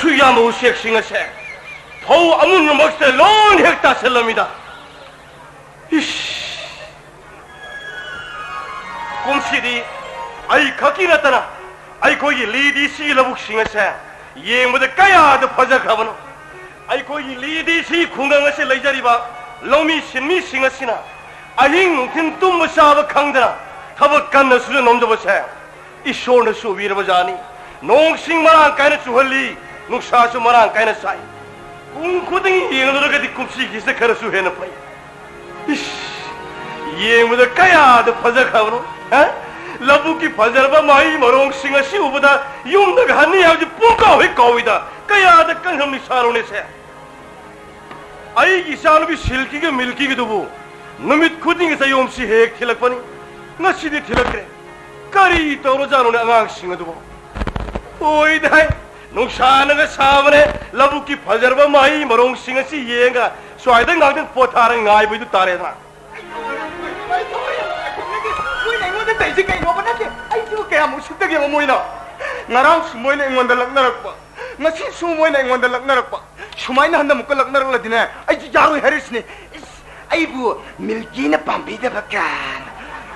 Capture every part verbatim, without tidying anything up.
ꯁꯨ ꯌꯥꯝꯕ ꯎꯆꯦꯛꯁꯤꯡ ꯑꯁꯦ ꯐꯧ ꯑꯃꯨꯟꯕꯃꯛꯇ ꯂꯣꯏ ꯍꯦꯛ ꯇꯥꯁꯤꯜꯂꯝꯃꯤꯗ꯫ ꯏꯁ! ꯀꯨꯝꯁꯤꯗꯤ ꯑꯩ ꯈꯛꯀꯤ ꯅꯠꯇꯅ ꯑꯩꯈꯣꯏꯒꯤ ꯂꯤꯗꯤ ꯁꯤꯒꯤ ꯂꯧꯕꯨꯛꯁꯤꯡ ꯑꯁꯦ ꯌꯦꯡꯕꯗ ꯀꯌꯥꯗ ꯐꯖꯈ꯭ꯔꯕꯅꯣ꯫ ꯑꯩꯈꯣꯏꯒꯤ ꯂꯤꯗꯤ ꯁꯤ ꯈꯨꯡꯒꯪ ꯑꯁꯤ ꯂꯩꯖꯔꯤꯕ ꯂꯧꯃꯤ ꯁꯤꯟꯃꯤꯁꯤꯡ ꯑꯁꯤꯅ ꯑꯍꯤꯡ ꯅꯨꯡꯊꯤꯜ ꯇꯨꯝꯕ ꯆꯥꯕ ꯈꯪꯗꯅ ꯊꯕꯛ ꯀꯟꯅ ꯁꯨꯖ ꯅꯣꯝꯖꯕꯁꯦ ꯏꯁꯣꯔꯅꯁꯨ ꯎꯕꯤꯔꯕꯖꯥꯠꯅꯤ꯫ ꯅꯣꯡꯁꯤꯡ ꯃꯔꯥꯡ ꯀꯥꯏꯅ ꯆꯨꯍꯜꯂꯤ, ꯅꯨꯡꯁꯥꯁꯨ ꯃꯔꯥꯡ ꯀꯥꯏꯅ ꯁꯥꯏ꯫ ꯀꯨꯝ ꯈꯨꯗꯤꯡ ꯌꯦꯡꯂꯨꯔꯒꯗꯤ ꯀꯨꯝꯁꯤꯒꯤꯁꯤꯅ ꯈꯔꯁꯨ ꯍꯦꯟꯅ ꯐꯩ꯫ ꯏꯁ! ꯌꯦꯡꯕꯗ ꯀꯌꯥꯗ ꯐꯖꯈ꯭ꯔꯕꯅꯣ, ꯍꯥ? ꯂꯧꯕꯨꯛꯀꯤ ꯐꯖꯔꯕ ꯃꯍꯩ ꯃꯔꯣꯡꯁꯤꯡ ꯑꯁꯤ ꯎꯕꯗ ꯌꯨꯝꯗꯒ ꯍꯟꯅꯤ ꯍꯥꯏꯕꯁꯤ ꯄꯨꯡꯀꯥꯎ ꯍꯦꯛ ꯀꯥꯎꯏꯗ꯫ ꯀꯌꯥꯗ ꯀꯟꯈ꯭ꯔꯕꯅꯤ ꯁꯥꯔꯣꯅꯦꯁꯦ꯫ ꯑꯩꯒꯤ ꯏꯆꯥꯅꯨꯄꯤ ꯁꯤꯜꯀꯤꯒ ꯃꯤꯜꯀꯤꯒꯗꯨꯕꯨ ꯅꯨꯃꯤꯠ ꯈꯨꯗꯤꯡꯒꯤ ꯆꯌꯣꯝꯁꯤ ꯍꯦꯛ ꯊꯤꯜꯂꯛꯄꯅꯤ꯫ ꯉꯁꯤꯗꯤ ꯊꯤꯜꯂꯛꯇ꯭ꯔꯦ꯫ ꯀꯔꯤ ꯇꯧꯔꯖꯥꯠꯅꯣꯅꯦ ꯑꯉꯥꯡꯁꯤꯡ ꯑꯗꯨꯕꯨ? ꯑꯣꯏꯗꯥꯏ, ꯅꯨꯡꯁꯥꯅꯒ ꯁꯥꯕꯅꯦ, ꯂꯧꯕꯨꯛꯀꯤ ꯐꯖꯔꯕ ꯃꯍꯩ ꯃꯔꯣꯡꯁꯤꯡ ꯑꯁꯤ ꯌꯦꯡꯉꯒ ꯁ꯭ꯋꯥꯏꯗ ꯉꯥꯛꯇꯪ ꯄꯣꯊꯥꯔꯒ ꯉꯥꯏꯕꯗꯨ ꯇꯥꯔꯦꯗꯅ꯫ ꯃꯣꯏꯅ ꯑꯩꯉꯣꯟꯗ ꯇꯧꯔꯤꯁꯤ ꯀꯩꯅꯣꯕ ꯅꯠꯇꯦ, ꯑꯩꯁꯤꯕꯨ ꯀꯌꯥꯝ ꯎꯁꯤꯠꯇꯒꯦꯕ ꯃꯣꯏꯅ? ꯉꯔꯥꯡꯁꯨ ꯃꯣꯏꯅ ꯑꯩꯉꯣꯟꯗ ꯂꯛꯅꯔꯛꯄ, ꯉꯁꯤꯁꯨ ꯃꯣꯏꯅ ꯑꯩꯉꯣꯟꯗ ꯂꯛꯅꯔꯛꯄ, ꯁꯨꯃꯥꯏꯅ ꯍꯟꯗꯛ ꯑꯃꯨꯛꯀ ꯂꯛꯅꯔꯛꯂꯗꯤꯅꯦ, ꯑꯩꯁꯨ ꯌꯥꯔꯣꯏ ꯍꯥꯏꯔꯤꯁꯤꯅꯦ꯫ ꯏꯁ, ꯑꯩꯕꯨ ꯃꯤꯜꯀꯤꯅ ꯄꯥꯝꯕꯤꯗꯕ ꯀꯥꯏꯅ꯫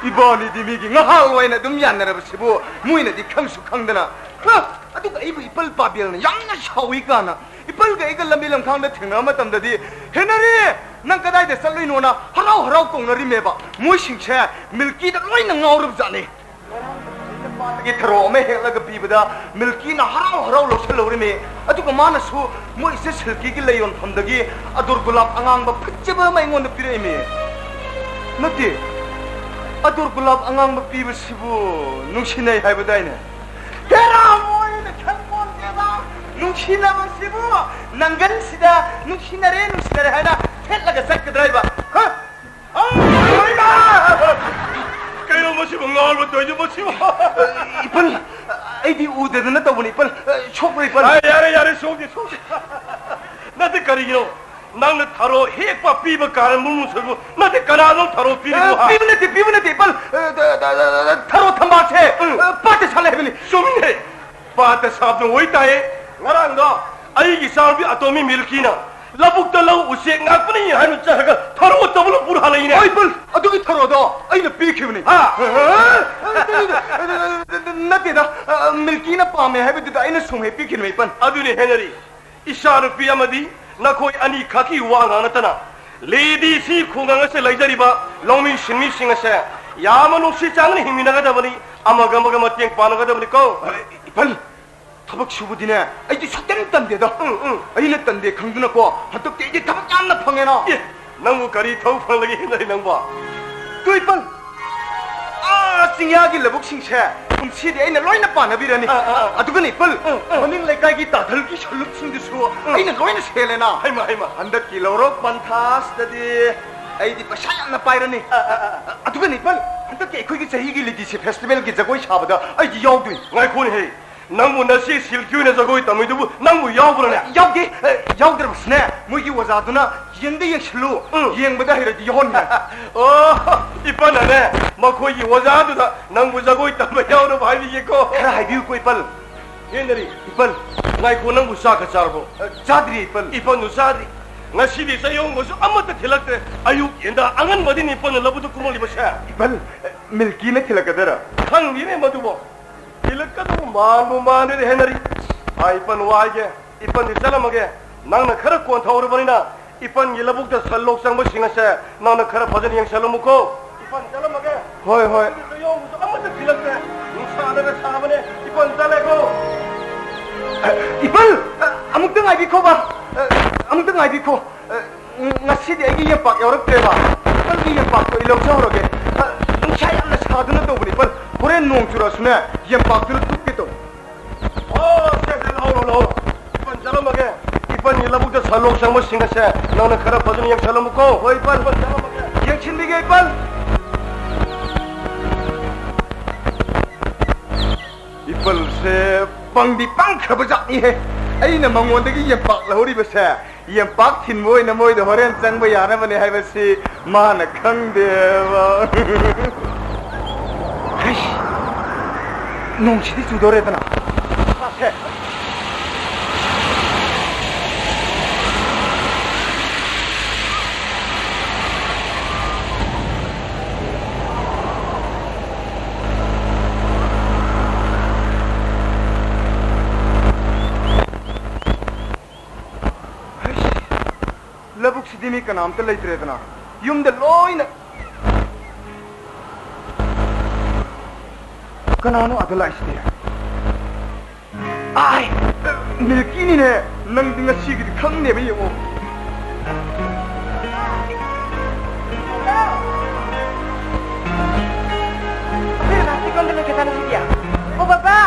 ꯏꯕꯥꯅꯤꯗꯤ ꯃꯤꯒꯤ ꯉꯍꯥꯜ ꯑꯣꯏꯅ ꯑꯗꯨꯝ ꯌꯥꯅꯔꯕꯁꯤꯕꯨ ꯃꯣꯏꯅꯗꯤ ꯈꯪꯁꯨ ꯈꯪꯗꯅ꯫ ꯍ! ꯑꯗꯨꯒ ꯑꯩꯕꯨ ꯏꯄꯜ ꯄꯥꯕꯦꯜꯅ ꯌꯥꯝꯅ ꯁꯥꯎꯏ ꯀꯥꯏꯅ꯫ ꯏꯄꯜꯒ ꯑꯩꯒ ꯂꯝꯕꯤ ꯂꯝꯈꯥꯡꯗ ꯊꯦꯡꯅꯕ ꯃꯇꯝꯗꯗꯤ, "ꯍꯦꯟꯅꯔꯤ, ꯅꯪ ꯀꯗꯥꯏꯗ ꯆꯠꯂꯨꯏꯅꯣꯅ?" ꯍꯔꯥꯎ ꯍꯔꯥꯎ ꯀꯧꯅꯔꯤꯃꯦꯕ꯫ ꯃꯣꯏꯁꯤꯡꯁꯦ ꯃꯤꯜꯀꯤꯗ ꯂꯣꯏꯅ ꯉꯥꯎꯔꯕ ꯖꯥꯠꯅꯤ꯫ ꯉꯔꯥꯡ ꯑꯩꯅ ꯄꯥꯠꯇꯒꯤ ꯊꯔꯣ ꯑꯃ ꯍꯦꯛꯂꯒ ꯄꯤꯕꯗ ꯃꯤꯜꯀꯤꯅ ꯍꯔꯥꯎ ꯍꯔꯥꯎ ꯂꯧꯁꯤꯜꯍꯧꯔꯤꯃꯤ꯫ ꯑꯗꯨꯒ ꯃꯥꯅꯁꯨ ꯃꯣꯏ ꯏꯆꯦ ꯁꯤꯜꯀꯤꯒꯤ ꯂꯩ ꯌꯣꯟꯐꯝꯗꯒꯤ ꯑꯗꯨꯔ ꯒꯨꯂꯥꯞ ꯑꯉꯥꯡꯕ ꯐꯖꯕ ꯑꯃ ꯑꯩꯉꯣꯟꯗ ꯄꯤꯔꯛꯏꯃꯤ꯫ ꯅꯠꯇꯦ, ꯑꯗꯨꯔ ꯒꯨꯂꯥꯞ ꯑꯉꯥꯡꯕ ꯄꯤꯕꯁꯤꯕꯨ ꯅꯨꯡꯁꯤꯅꯩ ꯍꯥꯏꯕꯗꯥꯏꯅꯦ? ꯍꯦꯔꯥ, ꯃꯣꯏꯅ ꯈꯪꯄꯣꯟꯇꯦꯗ꯫ ꯅꯨꯡꯁꯤꯅꯕꯁꯤꯕꯨ ꯅꯪꯒꯟꯁꯤꯗ "ꯅꯨꯡꯁꯤꯅꯔꯦ, ꯅꯨꯡꯁꯤꯅꯔꯦ" ꯍꯥꯏꯅ ꯊꯦꯠꯂꯒ ꯆꯠꯀꯗ꯭ꯔꯥ ꯍꯥꯏꯕ? ꯍ? ꯑꯥ, ꯏꯃꯥ! ꯀꯩꯅꯣ ꯃꯁꯤꯕꯨ ꯉꯥꯎꯔꯕ ꯇꯧꯔꯤꯁꯤꯕꯨ ꯃꯁꯤꯕꯨ? ꯏꯄꯜ, ꯑꯩꯗꯤ ꯎꯗꯗꯅ ꯇꯧꯕꯅꯤ, ꯏꯄꯜ꯫ ꯁꯣꯛꯄ꯭ꯔꯣ, ꯏꯄꯜ? ꯑꯥ, ꯌꯥꯔꯦ, ꯌꯥꯔꯦ, ꯁꯣꯛꯇꯦ, ꯁꯣꯛꯇꯦ꯫ ꯅꯠꯇꯦ, ꯀꯔꯤꯒꯤꯅꯣ? ꯅꯪꯅ ꯊꯔꯣ ꯍꯦꯛꯄ ꯄꯤꯕ ꯀꯥꯟꯗ ꯃꯨꯛ ꯃꯨꯛ ꯁꯣꯏꯕꯨ ꯅꯠꯇꯦ, ꯀꯅꯥꯅꯣ ꯊꯔꯣ ꯄꯤꯔꯤꯕꯣ, ꯑ, ꯍꯥ? ꯄꯤꯕ ꯅꯠꯇꯦ, ꯄꯤꯕ ꯅꯠꯇꯦ, ꯏꯄꯜ꯫ ꯑ, ꯊꯔꯣ ꯊꯝꯕꯥꯜꯁꯦ, ꯎꯝ꯫ ꯑ, ꯄꯥꯠꯇ ꯁꯥꯠꯂꯦ ꯍꯥꯏꯕꯅꯤ꯫ ꯆꯨꯝꯃꯤꯅꯦ, ꯄꯥꯠꯇ ꯁꯥꯠꯄꯗꯣ ꯑꯣꯏꯇꯥꯌꯦ꯫ ꯉꯔꯥꯡꯗꯣ ꯑꯩꯒꯤ ꯏꯆꯥꯅꯨꯄꯤ ꯑꯇꯣꯝꯕꯤ ꯃꯤꯜꯀꯤꯅ ꯂꯧꯕꯨꯛꯇ ꯂꯧ ꯎꯆꯦꯛ ꯉꯥꯛꯄꯅꯤ ꯍꯥꯏꯅ ꯆꯠꯂꯒ ꯊꯔꯣ ꯇꯧꯕꯅ ꯄꯨꯔ ꯍꯜꯂꯛꯏꯅꯦ꯫ ꯑꯣꯏ ꯄꯜ, ꯑꯗꯨꯒꯤ ꯊꯔꯣꯗꯣ ꯑꯩꯅ ꯄꯤꯈꯤꯕꯅꯤ꯫ ꯍꯥ? ꯅꯠꯇꯦꯗ, ꯃꯤꯜꯀꯤꯅ ꯄꯥꯝꯃꯦ ꯍꯥꯏꯕꯗꯨꯗ ꯑꯩꯅ ꯁꯨꯝ ꯍꯦꯛ ꯄꯤꯈꯤꯕꯅꯤ ꯄꯜ꯫ ꯑꯗꯨꯅꯤ ꯍꯦꯅꯔꯤ, ꯏꯆꯥꯅꯨꯄꯤ ꯑꯃꯗꯤ ꯅꯈꯣꯏ ꯑꯅꯤꯈꯛꯀꯤ ꯋꯥ ꯉꯥꯡ ꯅꯠꯇꯅ ꯂꯦꯗꯤꯁꯤ ꯈꯨꯡꯒꯪ ꯑꯁꯦ ꯂꯩꯖꯔꯤꯕ ꯂꯧꯃꯤ ꯁꯤꯟꯃꯤꯁꯤꯡ ꯑꯁꯦ ꯌꯥꯝꯅ ꯅꯨꯡꯁꯤ ꯆꯥꯟꯅꯅ ꯍꯤꯡꯃꯤꯟꯅꯒꯗꯕꯅꯤ, ꯑꯃꯒ ꯑꯃꯒ ꯃꯇꯦꯡ ꯄꯥꯡꯅꯒꯗꯕꯅꯤꯀꯣ꯫ ꯏꯄꯜ, ꯊꯕꯛ ꯁꯨꯕꯗꯤꯅꯦ ꯑꯩꯗꯤ ꯁꯨꯛꯇꯟ ꯇꯟꯗꯦꯗ꯫ ꯎꯝ, ꯎꯝ꯫ ꯑꯩꯅ ꯇꯟꯗꯦ ꯈꯪꯗꯅꯀꯣ ꯍꯟꯗꯛꯇꯤ ꯑꯩꯗꯤ ꯊꯕꯛ ꯌꯥꯝꯅ ꯐꯪꯉꯦꯅ꯫ ꯑꯦ, ꯅꯪꯕꯨ ꯀꯔꯤ ꯊꯕꯛ ꯐꯪꯂꯒꯦ ꯍꯦꯅꯔꯤ ꯅꯪꯕꯣ? ꯇꯨ ꯏꯄꯜ, ꯑꯥ ꯆꯤꯡꯌꯥꯒꯤ ꯂꯧꯕꯨꯛꯁꯤꯡꯁꯦ ꯀꯨꯝꯁꯤꯗꯤ ꯑꯩꯅ ꯂꯣꯏꯅ ꯄꯥꯟꯅꯕꯤꯔꯅꯤ꯫ ꯑꯥ, ꯑꯥ, ꯑꯥ꯫ ꯑꯗꯨꯒꯅꯤ ꯄꯜ, ꯑꯥ, ꯑꯥ꯫ ꯃꯅꯤꯡ ꯂꯩꯀꯥꯏꯒꯤ ꯇꯥꯊꯜꯒꯤ ꯁꯂꯨꯛꯁꯤꯡꯗꯨꯁꯨ ꯑꯥ꯫ ꯑꯩꯅ ꯂꯣꯏꯅ ꯁꯦꯜꯂꯦꯅ꯫ ꯍꯩꯃ, ꯍꯩꯃ꯫ ꯍꯟꯗꯛꯀꯤ ꯂꯧꯔꯣꯛ ꯄꯟꯊꯥꯁꯤꯗꯗꯤ ꯑꯩꯗꯤ ꯄꯩꯁꯥ ꯌꯥꯝꯅ ꯄꯥꯏꯔꯅꯤ꯫ ꯑꯥ, ꯑꯥ, ꯑꯥ꯫ ꯑꯗꯨꯒꯅꯤ ꯄꯜ, ꯍꯟꯗꯛꯀꯤ ꯑꯩꯈꯣꯏꯒꯤ ꯆꯍꯤꯒꯤ ꯂꯤꯇꯤꯁꯤ ꯐꯦꯁꯇꯤꯚꯦꯜꯒꯤ ꯖꯒꯣꯏ ꯁꯥꯕꯗ ꯑꯩꯗꯤ ꯌꯥꯎꯗꯣꯏꯅꯤ꯫ ꯉꯥꯏꯈꯣꯅꯦꯍꯦ, ꯅꯪꯕꯨ ꯅꯁꯤ ꯁꯤꯜꯀꯤ ꯑꯣꯏꯅ ꯖꯒꯣꯏ ꯇꯝꯃꯤꯗꯨꯕꯨ ꯅꯪꯕꯨ ꯌꯥꯎꯕ꯭ꯔꯅꯦ? ꯌꯥꯎꯗꯦ꯫ ꯑꯦ, ꯌꯥꯎꯗ꯭ꯔꯕꯁꯨꯅꯦ, ꯃꯣꯏꯒꯤ ꯑꯣꯖꯥꯗꯨꯅ ꯌꯦꯡꯗ ꯌꯦꯡꯁꯤꯜꯂꯨ, ꯎꯝ꯫ ꯌꯦꯡꯕꯗ ꯍꯩꯔꯗꯤ ꯌꯥꯎꯍꯟꯒꯦ꯫ ꯑꯣ, ꯏꯄꯟꯅꯅꯦ, ꯃꯈꯣꯏꯒꯤ ꯑꯣꯖꯥꯗꯨꯗ ꯅꯪꯕꯨ ꯖꯒꯣꯏ ꯇꯝꯕ ꯌꯥꯎꯅꯕ ꯍꯥꯏꯕꯤꯒꯦꯀꯣ꯫ ꯈꯔ ꯍꯥꯏꯕꯤꯌꯨꯀꯣ, ꯏꯄꯜ꯫ ꯍꯦꯅꯔꯤ, ꯏꯄꯜ꯫ ꯉꯥꯏꯈꯣ, ꯅꯪꯕꯨ ꯆꯥꯛꯀ ꯆꯥꯔꯕꯣ? ꯑ, ꯆꯥꯗ꯭ꯔꯤ, ꯏꯄꯜ꯫ ꯏꯄꯟꯗꯨ ꯆꯥꯗ꯭ꯔꯤ꯫ ꯉꯁꯤꯗꯤ ꯆꯌꯣꯡꯕꯁꯨ ꯑꯃꯠꯇ ꯊꯤꯜꯂꯛꯇ꯭ꯔꯦ꯫ ꯑꯌꯨꯛ ꯌꯦꯟꯗ ꯑꯉꯟꯕꯗꯤ ꯏꯄꯟꯅ ꯂꯧꯕꯨꯛꯇ ꯀꯨꯝꯃꯛꯂꯤꯕꯁꯦ꯫ ꯏꯄꯜ, ꯃꯤꯜꯀꯤꯅ ꯊꯤꯜꯂꯛꯀꯗꯣꯏꯔꯥ? ꯈꯪꯗꯦꯅꯦ ꯃꯗꯨꯕꯣ꯫ ꯊꯤꯜꯂꯛꯀꯗꯧꯕ ꯃꯥꯟꯕꯨ ꯃꯥꯟꯗꯦꯗ, ꯍꯦꯅꯔꯤ꯫ ꯑꯥ, ꯏꯄꯟ ꯋꯥꯏꯒꯦ꯫ ꯏꯄꯟꯗꯤ ꯆꯠꯂꯝꯃꯒꯦ꯫ ꯅꯪꯅ ꯈꯔ ꯀꯣꯟꯊꯍꯧꯔꯕꯅꯤꯅ ꯏꯄꯟꯒꯤ ꯂꯧꯕꯨꯛꯇ ꯁꯟ ꯂꯣꯛ ꯆꯪꯕꯁꯤꯡ ꯑꯁꯦ ꯅꯪꯅ ꯈꯔ ꯐꯖꯅ ꯌꯦꯡꯁꯜꯂꯝꯃꯨꯀꯣ꯫ ꯏꯄꯟ ꯆꯠꯂꯝꯃꯒꯦ꯫ ꯍꯣꯏ, ꯍꯣꯏ꯫ ꯆꯌꯣꯡꯕꯁꯨ ꯑꯃꯠꯇ ꯊꯤꯜꯂꯛꯇ꯭ꯔꯦ꯫ ꯅꯨꯡꯁꯥꯅꯒ ꯁꯥꯕꯅꯦ꯫ ꯏꯄꯟ ꯆꯠꯂꯦꯀꯣ꯫ ꯑ, ꯏꯄꯜ! ꯑ, ꯑꯃꯨꯛꯇ ꯉꯥꯏꯕꯤꯈꯣꯕ꯫ ꯑ, ꯑꯃꯨꯛꯇ ꯉꯥꯏꯕꯤꯈꯣ꯫ ꯑ, ꯉꯁꯤꯗꯤ ꯑꯩꯒꯤ ꯌꯦꯝꯄꯥꯛ ꯌꯥꯎꯔꯛꯇ꯭ꯔꯦꯕ꯫ ꯏꯄꯜꯒꯤ ꯌꯦꯝꯄꯥꯛꯇꯣ ꯑꯩ ꯂꯧꯖꯍꯧꯔꯒꯦ꯫ ꯑ, ꯅꯨꯡꯁꯥ ꯌꯥꯝꯅ ꯁꯥꯗꯨꯅ ꯇꯧꯕꯅꯤ, ꯏꯄꯜ꯫ ꯍꯣꯔꯦꯟ ꯅꯣꯡ ꯆꯨꯔꯛꯑꯁꯨꯅꯦ, ꯌꯦꯝꯄꯥꯛꯇꯨꯅ ꯇꯨꯞꯀꯦ ꯇꯧ꯫ ꯑꯣ, ꯁꯦ, ꯁꯦ, ꯂꯧꯍꯧꯔꯣ, ꯂꯧꯍꯧꯔꯣ꯫ ꯏꯄꯟ ꯆꯠꯂꯝꯃꯒꯦ꯫ ꯏꯄꯟꯒꯤ ꯂꯧꯕꯨꯛꯇ ꯁꯟ ꯂꯣꯛ ꯆꯪꯕꯁꯤꯡ ꯑꯁꯦ ꯅꯪꯅ ꯈꯔ ꯐꯖꯅ ꯌꯦꯡꯁꯜꯂꯝꯃꯨꯀꯣ꯫ ꯍꯣꯏ, ꯏꯄꯟ꯫ ꯏꯄꯟ ꯆꯠꯂꯝꯃꯒꯦ꯫ ꯌꯦꯡꯁꯤꯟꯕꯤꯒꯦ, ꯏꯄꯟ꯫ ꯏꯄꯜꯁꯦ ꯄꯪꯗꯤ ꯄꯪꯈ꯭ꯔꯕ ꯖꯥꯠꯅꯤꯍꯦ꯫ ꯑꯩꯅ ꯃꯉꯣꯟꯗꯒꯤ ꯌꯦꯝꯄꯥꯛ ꯂꯧꯍꯧꯔꯤꯕꯁꯦ, ꯌꯦꯝꯄꯥꯛ ꯊꯤꯟꯕ ꯑꯣꯏꯅ ꯃꯣꯏꯗ ꯍꯣꯔꯦꯟ ꯆꯪꯕ ꯌꯥꯅꯕꯅꯦ ꯍꯥꯏꯕꯁꯤ ꯃꯥꯅ ꯈꯪꯗꯦꯕ꯫ ꯍꯩꯁ! ꯅꯣꯡꯁꯤꯗꯤ ꯆꯨꯗꯣꯔꯦꯗꯅ꯫ ꯁꯦ꯫ ꯁꯤꯗꯤ ꯃꯤ ꯀꯅꯥꯝꯇ ꯂꯩꯇ꯭ꯔꯦꯗꯅ꯫ ꯌꯨꯝꯗ ꯂꯣꯏꯅ꯫ ꯀꯅꯥꯅꯣ ꯑꯥꯗ ꯂꯥꯛꯏꯁꯤꯗꯤ? ꯑꯥꯏ! ꯃꯤꯜꯀꯤꯅꯤꯅꯦ! ꯅꯪꯗꯤ ꯉꯁꯤꯒꯤꯗꯤ ꯈꯪꯅꯦꯕ, ꯌꯦꯡꯉꯣ꯫ ꯑꯩꯈꯣꯏ ꯕꯕꯥꯁꯦ ꯀꯔꯣꯝꯗ ꯂꯩꯈ꯭ꯔꯖꯥꯠꯅꯣ ꯁꯤꯗꯤ? ꯑꯣ, ꯕꯕꯥ!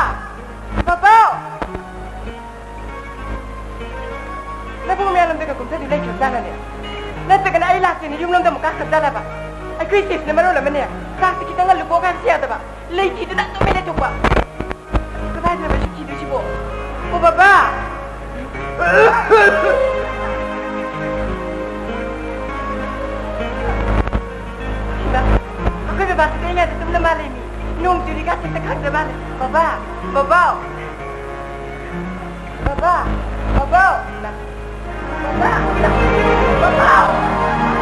ꯕꯕꯥ! ꯅꯕꯨꯡ ꯃꯌꯥꯂꯝꯗꯒ ꯀꯨꯝꯊꯗꯨ ꯂꯩꯈ꯭ꯔꯖꯥꯠꯂꯅꯦ? ꯅꯠꯇ꯭ꯔꯒꯅ ꯑꯩ ꯂꯥꯛꯇꯦꯅ ꯌꯨꯝꯂꯣꯝꯗ ꯑꯃꯨꯛ ꯀꯥꯈ꯭ꯔꯖꯥꯠꯂꯕ? ꯑꯩꯈꯣꯏ ꯏꯆꯦꯁꯤꯅ ꯃꯔꯣꯜ ꯑꯃꯅꯦ, ꯆꯥꯛꯁꯦ ꯈꯤꯇꯪ ꯉꯜꯂꯨꯀꯣ ꯍꯥꯏꯕꯁꯨ ꯌꯥꯗꯕ, ꯂꯩꯇꯦꯗꯅ ꯑꯗꯨꯝ ꯂꯩꯊꯣꯛꯄ꯫ ꯀꯗꯥꯏꯗꯅꯣ ꯑꯩꯁꯨ ꯊꯤꯗꯣꯏꯁꯤꯕꯣ? ꯑꯣ, ꯕꯕꯥ! ꯏꯃꯥ, ꯑꯩꯈꯣꯏ ꯕꯕꯥꯁꯤ ꯀꯩꯅꯥꯗ ꯇꯨꯝꯅ ꯃꯥꯜꯂꯦ ꯃꯤ꯫ ꯅꯣꯡ ꯆꯨꯔꯤ ꯀꯥꯁꯦ ꯈꯪꯗ ꯃꯥꯜꯂꯦ꯫ ꯕꯕꯥ! ꯕꯕꯥ! ꯕꯕꯥ! ꯕꯕꯥ! ꯕꯕꯥ! ꯕꯕꯥ!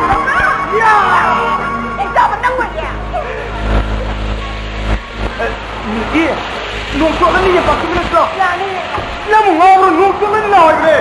ꯕꯕꯥ! ꯌꯥ! ꯏꯆꯥꯕ ꯅꯪ ꯑꯣꯏꯔꯦ꯫ ꯑꯦ, ꯃꯤꯀꯤ, ꯅꯣꯡ ꯆꯣꯠꯂꯅꯤ, ꯌꯥꯝ ꯄꯥꯛꯊꯣꯛꯄ ꯅꯠꯇ꯭ꯔꯣ? ꯌꯥꯅꯤ꯫ ꯅꯪꯕꯨ ꯉꯥꯎꯕ꯭ꯔꯣ? ꯅꯣꯡ ꯆꯣꯠꯂꯅꯤ ꯂꯥꯎ ꯍꯥꯏꯕꯅꯦ꯫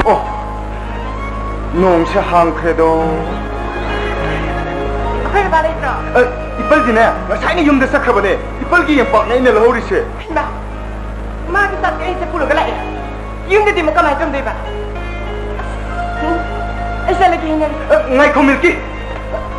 ꯑꯣ, ꯅꯣꯡꯁꯦ ꯍꯥꯡꯈ꯭ꯔꯦꯗꯣ꯫ ꯑꯩꯈꯣꯏ ꯕꯕꯥ ꯂꯩꯇ꯭ꯔꯣ? ꯑ, ꯏꯄꯜꯗꯤꯅꯦ, ꯉꯁꯥꯏꯅ ꯌꯨꯝꯗ ꯆꯠꯈ꯭ꯔꯕꯅꯦ꯫ ꯏꯄꯜꯒꯤ ꯌꯦꯝꯄꯥꯛꯅꯦ ꯑꯩꯅ ꯂꯧꯍꯧꯔꯤꯁꯦ꯫ ꯍꯩꯃꯥ, ꯃꯥꯒꯤ ꯆꯥꯛꯇꯤ ꯑꯩꯁꯦ ꯄꯨꯔꯒ ꯂꯥꯛꯑꯦ꯫ ꯌꯨꯝꯗꯗꯤ ꯑꯃꯨꯛ ꯀꯃꯥꯏꯅ ꯇꯧꯗꯣꯏꯕ? ꯎꯝ, ꯑꯩ ꯆꯠꯂꯒꯦ ꯍꯥꯏꯅꯔꯦ꯫ ꯑ, ꯉꯥꯏꯈꯣ, ꯃꯤꯜꯀꯤ꯫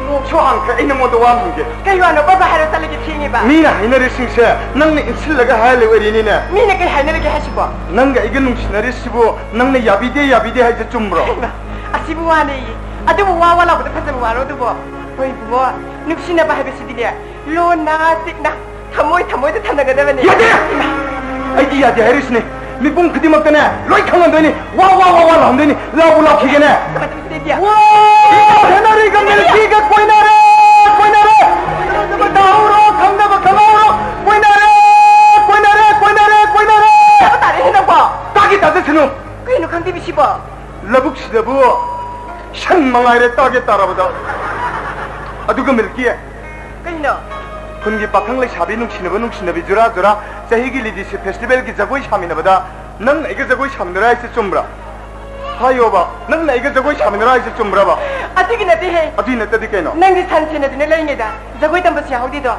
ꯅꯣꯡꯁꯨ ꯍꯥꯡꯈ꯭ꯔꯦ, ꯑꯩ ꯅꯉꯣꯟꯗ ꯋꯥ ꯑꯃ ꯍꯪꯒꯦ꯫ ꯀꯩ ꯋꯥꯅꯣ? ꯕꯕꯥ ꯍꯥꯏꯔꯣ, ꯆꯠꯂꯒꯦ ꯊꯦꯡꯉꯦꯕ꯫ ꯃꯤꯅ ꯍꯥꯏꯅꯔꯤꯁꯤꯡꯁꯦ ꯅꯪꯅ ꯏꯟꯁꯤꯜꯂꯒ ꯍꯥꯏꯔ ꯂꯩ ꯑꯣꯏꯔꯤꯅꯤꯅꯦ꯫ ꯃꯤꯅ ꯀꯩ ꯍꯥꯏꯅꯔꯒꯦ ꯍꯥꯏꯁꯤꯕꯣ? ꯅꯪꯒ ꯑꯩꯒ ꯅꯨꯡꯁꯤꯅꯔꯤꯁꯤꯕꯨ ꯅꯪꯅ ꯌꯥꯕꯤꯗꯦ, ꯌꯥꯕꯤꯗꯦ ꯍꯥꯏꯁꯦ ꯆꯨꯝꯕ꯭ꯔꯣ? ꯍꯩꯃꯥ, ꯑꯁꯤꯕꯨ ꯋꯥꯅꯦꯌꯦ꯫ ꯑꯗꯨꯕꯨ ꯋꯥ ꯋꯥ ꯂꯥꯎꯕꯗ ꯐꯖꯕ ꯋꯥꯔꯣ ꯑꯗꯨꯕꯣ? ꯍꯣꯏ ꯏꯕꯨꯡꯉꯣ, ꯅꯨꯡꯁꯤꯅꯕ ꯍꯥꯏꯕꯁꯤꯗꯤꯅꯦ, ꯂꯣꯟꯅ ꯆꯤꯛꯅ ꯊꯃꯣꯏ ꯊꯃꯣꯏꯗ ꯊꯝꯅꯒꯗꯕꯅꯦ꯫ ꯌꯥꯗꯦ! ꯑꯩꯗꯤ ꯌꯥꯗꯦ ꯍꯥꯏꯔꯤꯁꯤꯅꯦ꯫ ꯃꯤꯄꯨꯝ ꯈꯨꯗꯤꯡꯃꯛꯇꯅꯦ ꯂꯣꯏ ꯈꯪꯍꯟꯗꯣꯏꯅꯤ꯫ ꯋꯥ, ꯋꯥ, ꯋꯥ, ꯋꯥ ꯂꯥꯎꯍꯟꯗꯣꯏꯅꯤ꯫ ꯂꯥꯎꯕꯨ ꯂꯥꯎꯈꯤꯒꯦꯅꯦ꯫ ꯀꯃꯥꯏ ꯇꯧꯁꯤꯗꯩꯗꯤ? ꯋꯥ! ꯍꯦꯅꯔꯤꯒ ꯃꯤꯜꯀꯤꯒ ꯀꯣꯏꯅꯔꯦ! ꯀꯣꯏꯅꯔꯦ! ꯈꯪꯗꯕ ꯇꯥꯍꯧꯔꯣ, ꯈꯪꯗꯕ ꯈꯪꯍꯧꯔꯣ! ꯀꯣꯏꯅꯔꯦ! ꯀꯣꯏꯅꯔꯦ! ꯀꯣꯏꯅꯔꯦ! ꯀꯣꯏꯅꯔꯦ! ꯇꯥꯕ ꯇꯥꯔꯦꯍꯦ ꯅꯪꯕꯣ! ꯇꯥꯒꯦ ꯇꯥꯖꯁꯅꯨ! ꯀꯩꯅꯣ ꯈꯪꯗꯦ ꯃꯤꯁꯤꯕꯣ? ꯂꯧꯕꯨꯛꯁꯤꯗꯕꯨ ꯁꯟ ꯃꯉꯥꯏꯔꯦ ꯇꯥꯒꯦ ꯇꯥꯔꯕꯗ꯫ ꯑꯗꯨꯒ ꯃꯤꯜꯀꯤ, ꯀꯩꯅꯣ? ꯈꯨꯟꯒꯤ ꯄꯥꯈꯪ ꯂꯩꯁꯥꯕꯤ ꯅꯨꯡꯁꯤꯅꯕ ꯅꯨꯡꯁꯤꯅꯕꯤ ꯖꯨꯔꯥ ꯖꯨꯔꯥ ꯆꯍꯤꯒꯤ ꯂꯤꯗꯤꯁꯤ ꯐꯦꯁꯇꯤꯚꯦꯜꯒꯤ ꯖꯒꯣꯏ ꯁꯥꯃꯤꯟꯅꯕꯗ ꯅꯪꯅ ꯑꯩꯒ ꯖꯒꯣꯏ ꯁꯥꯃꯤꯟꯅꯔꯥ ꯍꯥꯏꯁꯦ ꯆꯨꯝꯕ꯭ꯔꯥ? ꯍꯥꯏꯌꯣꯕ, ꯅꯪꯅ ꯑꯩꯒ ꯖꯒꯣꯏ ꯁꯥꯃꯤꯟꯅꯔꯥ ꯍꯥꯏꯁꯦ ꯆꯨꯝꯕ꯭ꯔꯕ? ꯑꯗꯨꯒꯤ ꯅꯠꯇꯦꯍꯦ꯫ ꯑꯗꯨꯒꯤ ꯅꯠꯇꯗꯤ ꯀꯩꯅꯣ? ꯅꯪꯗꯤ ꯁꯟ ꯁꯦꯟꯅꯗꯨꯅ ꯂꯩꯔꯤꯉꯩꯗ ꯖꯒꯣꯏ ꯇꯝꯕꯁꯨ ꯌꯥꯍꯧꯗꯦꯗꯣ꯫